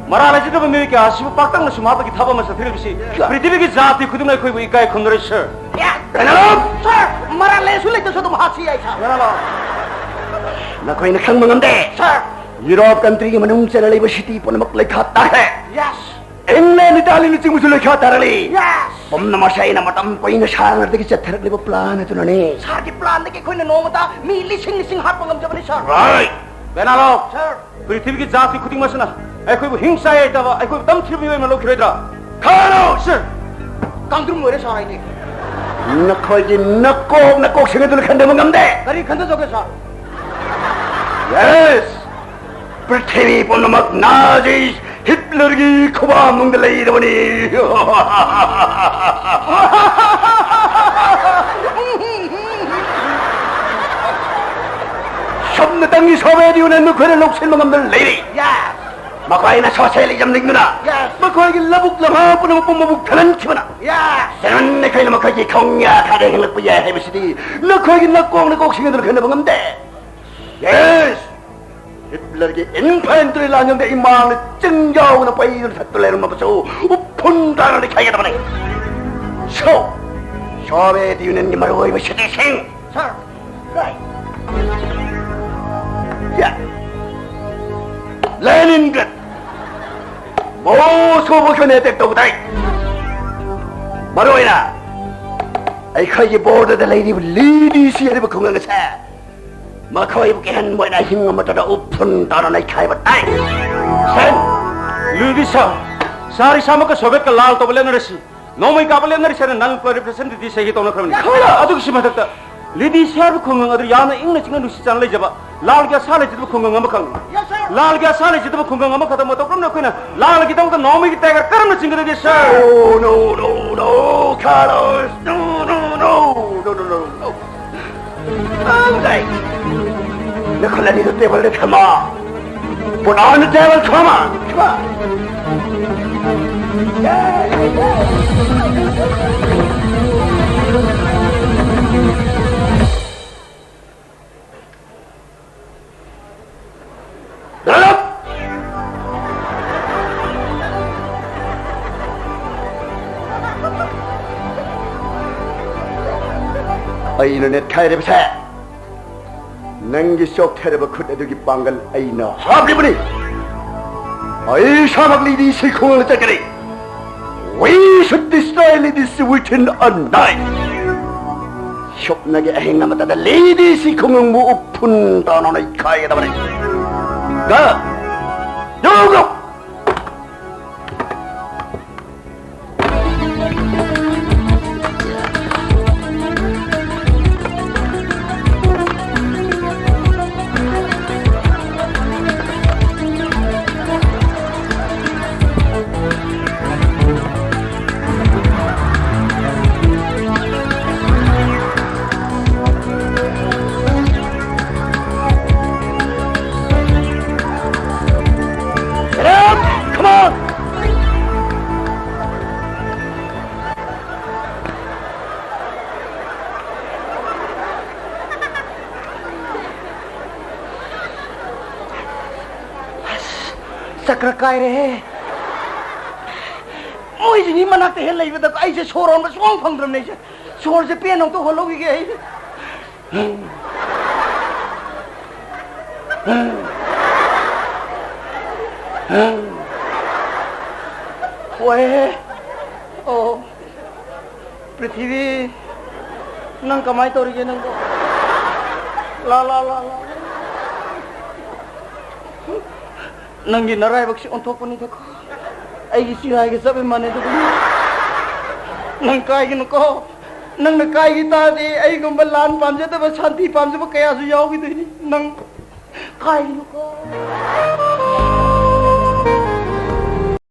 ꯃꯔꯥꯜ ꯂꯩꯖꯗꯕ ꯃꯤꯑꯣꯏ ꯀꯌꯥ ꯑꯁꯤꯕꯨ ꯄꯥꯛꯇꯛꯅ ꯁꯨꯝ ꯍꯥꯠꯄꯒꯤ ꯊꯕꯛ ꯑꯃ ꯆꯠꯊꯔꯤꯕꯁꯤ ꯁꯥꯔ꯫ ꯄ꯭ꯔꯤꯊꯤꯕꯤꯒꯤ ꯖꯥꯇꯤ ꯈꯨꯗꯤꯡꯅ ꯑꯩꯈꯣꯏꯕꯨ ꯏꯀꯥꯏ ꯈꯨꯝꯅꯔꯦ, ꯁꯥꯔ꯫ ꯀꯩꯅꯣ? ꯁꯥꯔ, ꯃꯔꯥꯜ ꯂꯩꯔꯁꯨ ꯂꯩꯇ꯭ꯔꯁꯨ ꯑꯗꯨꯝ ꯍꯥꯠꯁꯤ ꯌꯥꯏ, ꯁꯥꯔ꯫ ꯀꯩꯅꯣ? ꯅꯈꯣꯏꯅ ꯈꯪꯕ ꯉꯝꯗꯦ꯫ ꯁꯥꯔ꯫ ꯌꯨꯔꯣꯞ ꯀꯟꯇ꯭ꯔꯤꯒꯤ ꯃꯅꯨꯡ ꯆꯟꯅ ꯂꯩꯕ ꯁꯤꯇꯤ ꯄꯨꯝꯅꯃꯛ ꯂꯩꯈꯥ ꯇꯥꯈ꯭ꯔꯦ꯫ Yes꯫ ꯏꯪꯂꯦꯟ, ꯏꯇꯥꯂꯤꯅꯆꯤꯡꯕꯁꯨ ꯂꯣꯏꯈꯥ ꯇꯥꯔꯛꯂꯤ꯫ Yes! ꯄꯨꯝꯅꯃꯛꯁꯦ ꯑꯩꯅ ꯃꯇꯝ ꯀꯨꯏꯅ ꯁꯥꯡꯅꯗꯒꯤ ꯆꯠꯊꯔꯛꯂꯤꯕ plan ꯑꯗꯨꯅꯅꯤ꯫ Sirꯒꯤ planꯗꯒꯤ ꯑꯩꯈꯣꯏꯅ ꯅꯣꯡꯃꯗ ꯃꯤ ꯂꯤꯁꯤꯡ ꯂꯤꯁꯤꯡ ꯍꯥꯠꯄ ꯉꯝꯖꯕꯅꯤ, sir꯫ Right! ꯕꯦꯅꯥꯂꯣ! Sir! ꯄ꯭ꯔꯤꯊꯤꯕꯤꯒꯤ ꯖꯥꯇꯤ ꯈꯨꯗꯤꯡꯃꯛꯁꯤꯅ ꯑꯩꯈꯣꯏꯕꯨ ꯍꯤꯡꯁꯥ ꯌꯥꯏꯇꯥꯕ, ꯑꯩꯈꯣꯏꯕꯨ ꯇꯝꯊꯤꯕ ꯃꯤꯑꯣꯏ ꯑꯃ ꯂꯧꯈꯤꯔꯣꯏꯗ꯭ꯔꯥ? ꯈꯥꯔꯣ! Sir! ꯀꯥꯡꯗ꯭ꯔꯨꯝ ꯑꯣꯏꯔꯦ, sir, ꯑꯩꯗꯤ꯫ ꯅꯈꯣꯏꯒꯤ ꯅꯀꯣꯛ, ꯅꯀꯣꯛꯁꯤꯡ ꯑꯗꯨꯅ ꯈꯟꯊꯕ ꯉꯝꯗꯦ꯫ ꯀꯔꯤ ꯈꯟꯊꯖꯧꯒꯦ, sir? Yes! ꯄ꯭ꯔꯤꯊꯤꯕꯤ ꯄꯨꯝꯅꯃꯛ ꯅꯥꯖꯤ ꯍꯤꯠꯂꯔꯒꯤ ꯈꯨꯕꯥꯛ ꯅꯨꯡꯗ ꯂꯩꯔꯕꯅꯤ꯫ ꯁꯣꯝꯅꯇꯪꯒꯤ ꯁꯣꯚꯤꯌꯦꯠ ꯌꯨꯅꯤꯌꯟꯕꯨ ꯑꯩꯈꯣꯏꯅ ꯂꯧꯁꯤꯟꯕ ꯉꯝꯗꯅ ꯂꯩꯔꯤ꯫ Yes! ꯃꯈꯣꯏꯅ ꯁꯣꯁꯤꯌꯦꯂꯤꯖꯝ ꯂꯤꯡꯗꯨꯅ Yes! ꯃꯈꯣꯏꯒꯤ ꯂꯧꯕꯨꯛ ꯂꯝꯍꯥꯡ ꯄꯨꯝꯅꯃꯛꯄꯨ ꯃꯕꯨꯛ ꯊꯜꯍꯟꯈꯤꯕꯅ Yes! ꯖꯔꯃꯟ ꯑꯩꯈꯣꯏꯅ ꯃꯈꯣꯏꯒꯤ ꯈꯣꯡꯌꯥ ꯊꯥꯗ ꯍꯤꯡꯂꯛꯄ ꯌꯥꯏ ꯍꯥꯏꯕꯁꯤꯗꯤ ꯅꯈꯣꯏꯒꯤ ꯅꯀꯣꯛ ꯅꯀꯣꯛꯁꯤꯡ ꯑꯗꯨꯅ ꯈꯟꯅꯕ ꯉꯝꯗꯦ꯫ Yes! ꯍꯤꯠꯂꯔꯒꯤ ꯏꯟꯐꯦꯟꯇ꯭ꯔꯤ ꯂꯥꯟꯖꯪꯗ ꯏꯃꯥꯡꯗ ꯆꯤꯡꯖꯥꯎꯅ ꯄꯩꯗꯨꯅ ꯊꯠꯇꯨ ꯂꯩꯔꯝꯃꯕꯁꯨ ꯎꯐꯨꯟ ꯇꯥꯅ ꯂꯩꯈꯥꯏꯒꯗꯕꯅꯤ꯫ So, ꯁꯣꯚꯤꯌꯦꯠ ꯌꯨꯅꯤꯌꯟꯒꯤ ꯃꯔꯨꯑꯣꯏꯕ ꯁꯤꯇꯤꯁꯤꯡ, Sir, right. Yeah. ꯂꯦꯅꯤꯟꯒ꯭ꯔꯦꯗ, ꯃꯣꯁꯀꯣꯕꯨ ꯑꯩꯈꯣꯏꯅ ꯑꯦꯇꯦꯛ ꯇꯧꯕ ꯇꯥꯏ꯫ ꯃꯔꯨꯑꯣꯏꯅ ꯑꯩꯈꯣꯏꯒꯤ ꯕꯣꯔꯗꯔꯗ ꯂꯩꯔꯤꯕ ꯂꯤꯗꯤꯁꯤ ꯍꯥꯏꯔꯤꯕ ꯈꯨꯡꯒꯪ ꯑꯁꯦ ꯃꯈꯣꯏꯕꯨ ꯀꯤꯍꯟꯕ ꯑꯣꯏꯅ ꯑꯍꯤꯡ ꯑꯃꯠꯇꯗ ꯎꯐꯨꯟ ꯇꯥꯅ ꯅꯩꯈꯥꯏꯕ ꯇꯥꯏ꯫ ꯁꯦꯟ! ꯂꯤꯗꯤꯁꯥ, ꯁꯥꯔ ꯏꯁꯥꯃꯛꯀ ꯁꯣꯚꯤꯌꯦꯠꯀ ꯂꯥꯜ ꯇꯧꯕ ꯂꯦꯞꯅꯔꯁꯤ꯫ ꯅꯣꯡꯃꯩ ꯀꯥꯞꯄ ꯂꯦꯞꯅꯔꯤꯁꯦꯅ ꯅꯟ ꯄ꯭ꯔꯣꯂꯤꯐꯔꯦꯁꯟ ꯇ꯭ꯔꯤꯇꯤ ꯁꯍꯤ ꯇꯧꯅꯈ꯭ꯔꯕꯅꯤ꯫ ꯌꯥꯍꯧꯔꯣ! ꯑꯗꯨꯒꯤꯁꯨ ꯃꯊꯛꯇ ꯂꯤꯗꯤꯁꯤꯌꯥ ꯍꯥꯏꯕ ꯈꯨꯡꯒꯪ ꯑꯗꯨ ꯌꯥꯝꯅ ꯏꯪꯅ ꯆꯤꯛꯅ ꯅꯨꯡꯁꯤ ꯆꯥꯟꯅ ꯂꯩꯖꯕ, ꯂꯥꯜꯒꯤ ꯑꯁꯥ ꯂꯩꯖꯗꯕ ꯈꯨꯡꯒꯪ ꯑꯃꯈꯛꯅꯤ꯫ Yes, sir. ꯂꯥꯜꯒꯤ ꯑꯁꯥ ꯂꯩꯖꯗꯕ ꯈꯨꯡꯒꯪ ꯑꯃꯈꯛꯇ ꯃꯇꯧ ꯀꯔꯝꯅ ꯑꯩꯈꯣꯏꯅ ꯂꯥꯜꯒꯤꯗꯃꯛꯇ ꯅꯣꯡꯃꯩꯒꯤ ꯇꯥꯏꯒꯔ ꯀꯔꯝꯅ ꯆꯤꯡꯒꯗꯒꯦ, sir? No, no, no, no, Carlos. No, no, no, no, no, no, no. ꯇꯥꯡꯖꯩ! ꯅꯈꯨꯠ ꯑꯅꯤꯗꯨ ꯇꯦꯕꯜꯗ ꯊꯝꯃꯣ꯫ Put on the table, come on, come on. ꯑꯩꯅ ꯅꯦꯠꯈꯥꯏꯔꯤꯕꯁꯦ ꯅꯪꯒꯤ ꯆꯣꯛꯊꯔꯕ ꯈꯨꯠ ꯑꯗꯨꯒꯤ ꯄꯥꯡꯒꯜ ꯑꯩꯅ ꯍꯥꯞꯂꯤꯕꯅꯤ꯫ ꯑꯩ ꯏꯁꯥꯃꯛ ꯂꯤꯗꯤ ꯁꯤ ꯈꯨꯡꯒꯪꯗ ꯆꯠꯀꯅꯤ꯫ We should destroy ꯂꯤꯗꯤ ꯁꯤ within a night. ꯁꯨꯞꯅꯒꯤ ꯑꯍꯤꯡ ꯑꯃꯠꯇꯗ ꯂꯤꯗꯤ ꯁꯤ ꯈꯨꯡꯒꯪꯕꯨ ꯎꯐꯨꯟ ꯇꯥꯅ ꯅꯩꯈꯥꯏꯒꯗꯕꯅꯤ꯫ Go! Go, go! Get up! Come on! ꯆꯀ꯭ꯔ ꯀꯥꯏꯔꯦꯍꯦ꯫ ꯃꯣꯏꯁꯤꯡꯒꯤ ꯃꯅꯥꯛꯇ ꯍꯦꯛ ꯂꯩꯕꯗ ꯑꯩꯁꯦ ꯁꯣꯔ ꯍꯣꯟꯕ ꯁꯨꯡꯐꯪ ꯐꯪꯗ꯭ꯔꯕꯅꯦ ꯑꯩꯁꯦ꯫ ꯁꯣꯔꯁꯦ ꯄꯦꯟ ꯑꯃꯨꯛꯇ ꯍꯣꯜꯍꯧꯈꯤꯒꯦ ꯑꯩ꯫ ꯍꯣꯏ꯫ ꯑꯣ꯫ ꯄ꯭ꯔꯤꯊꯤꯕꯤ, ꯅꯪ ꯀꯃꯥꯏ ꯇꯧꯔꯤꯒꯦ ꯅꯪꯕꯣ? ꯂꯥ, ꯂꯥ, ꯂꯥ, ꯂꯥ꯫ ꯅꯪꯒꯤ ꯅꯔꯥꯏꯕꯛꯁꯤ ꯑꯣꯟꯊꯣꯛꯄꯅꯤꯗꯀꯣ꯫ ꯑꯩꯒꯤ ꯆꯤꯔꯥꯏꯒ ꯆꯞ ꯃꯥꯟꯅꯩꯗꯀꯣ꯫ ꯅꯪ ꯀꯥꯏꯒꯅꯨꯀꯣ꯫ ꯅꯪꯅ ꯀꯥꯏꯒꯤ ꯇꯥꯔꯗꯤ ꯑꯩꯒꯨꯝꯕ ꯂꯥꯟ ꯄꯥꯝꯖꯗꯕ, ꯁꯥꯟꯇꯤ ꯄꯥꯝꯖꯕ ꯀꯌꯥꯁꯨ ꯌꯥꯎꯈꯤꯗꯣꯏꯅꯤ꯫ ꯅꯪ ꯀꯥꯏꯒꯅꯨꯀꯣ꯫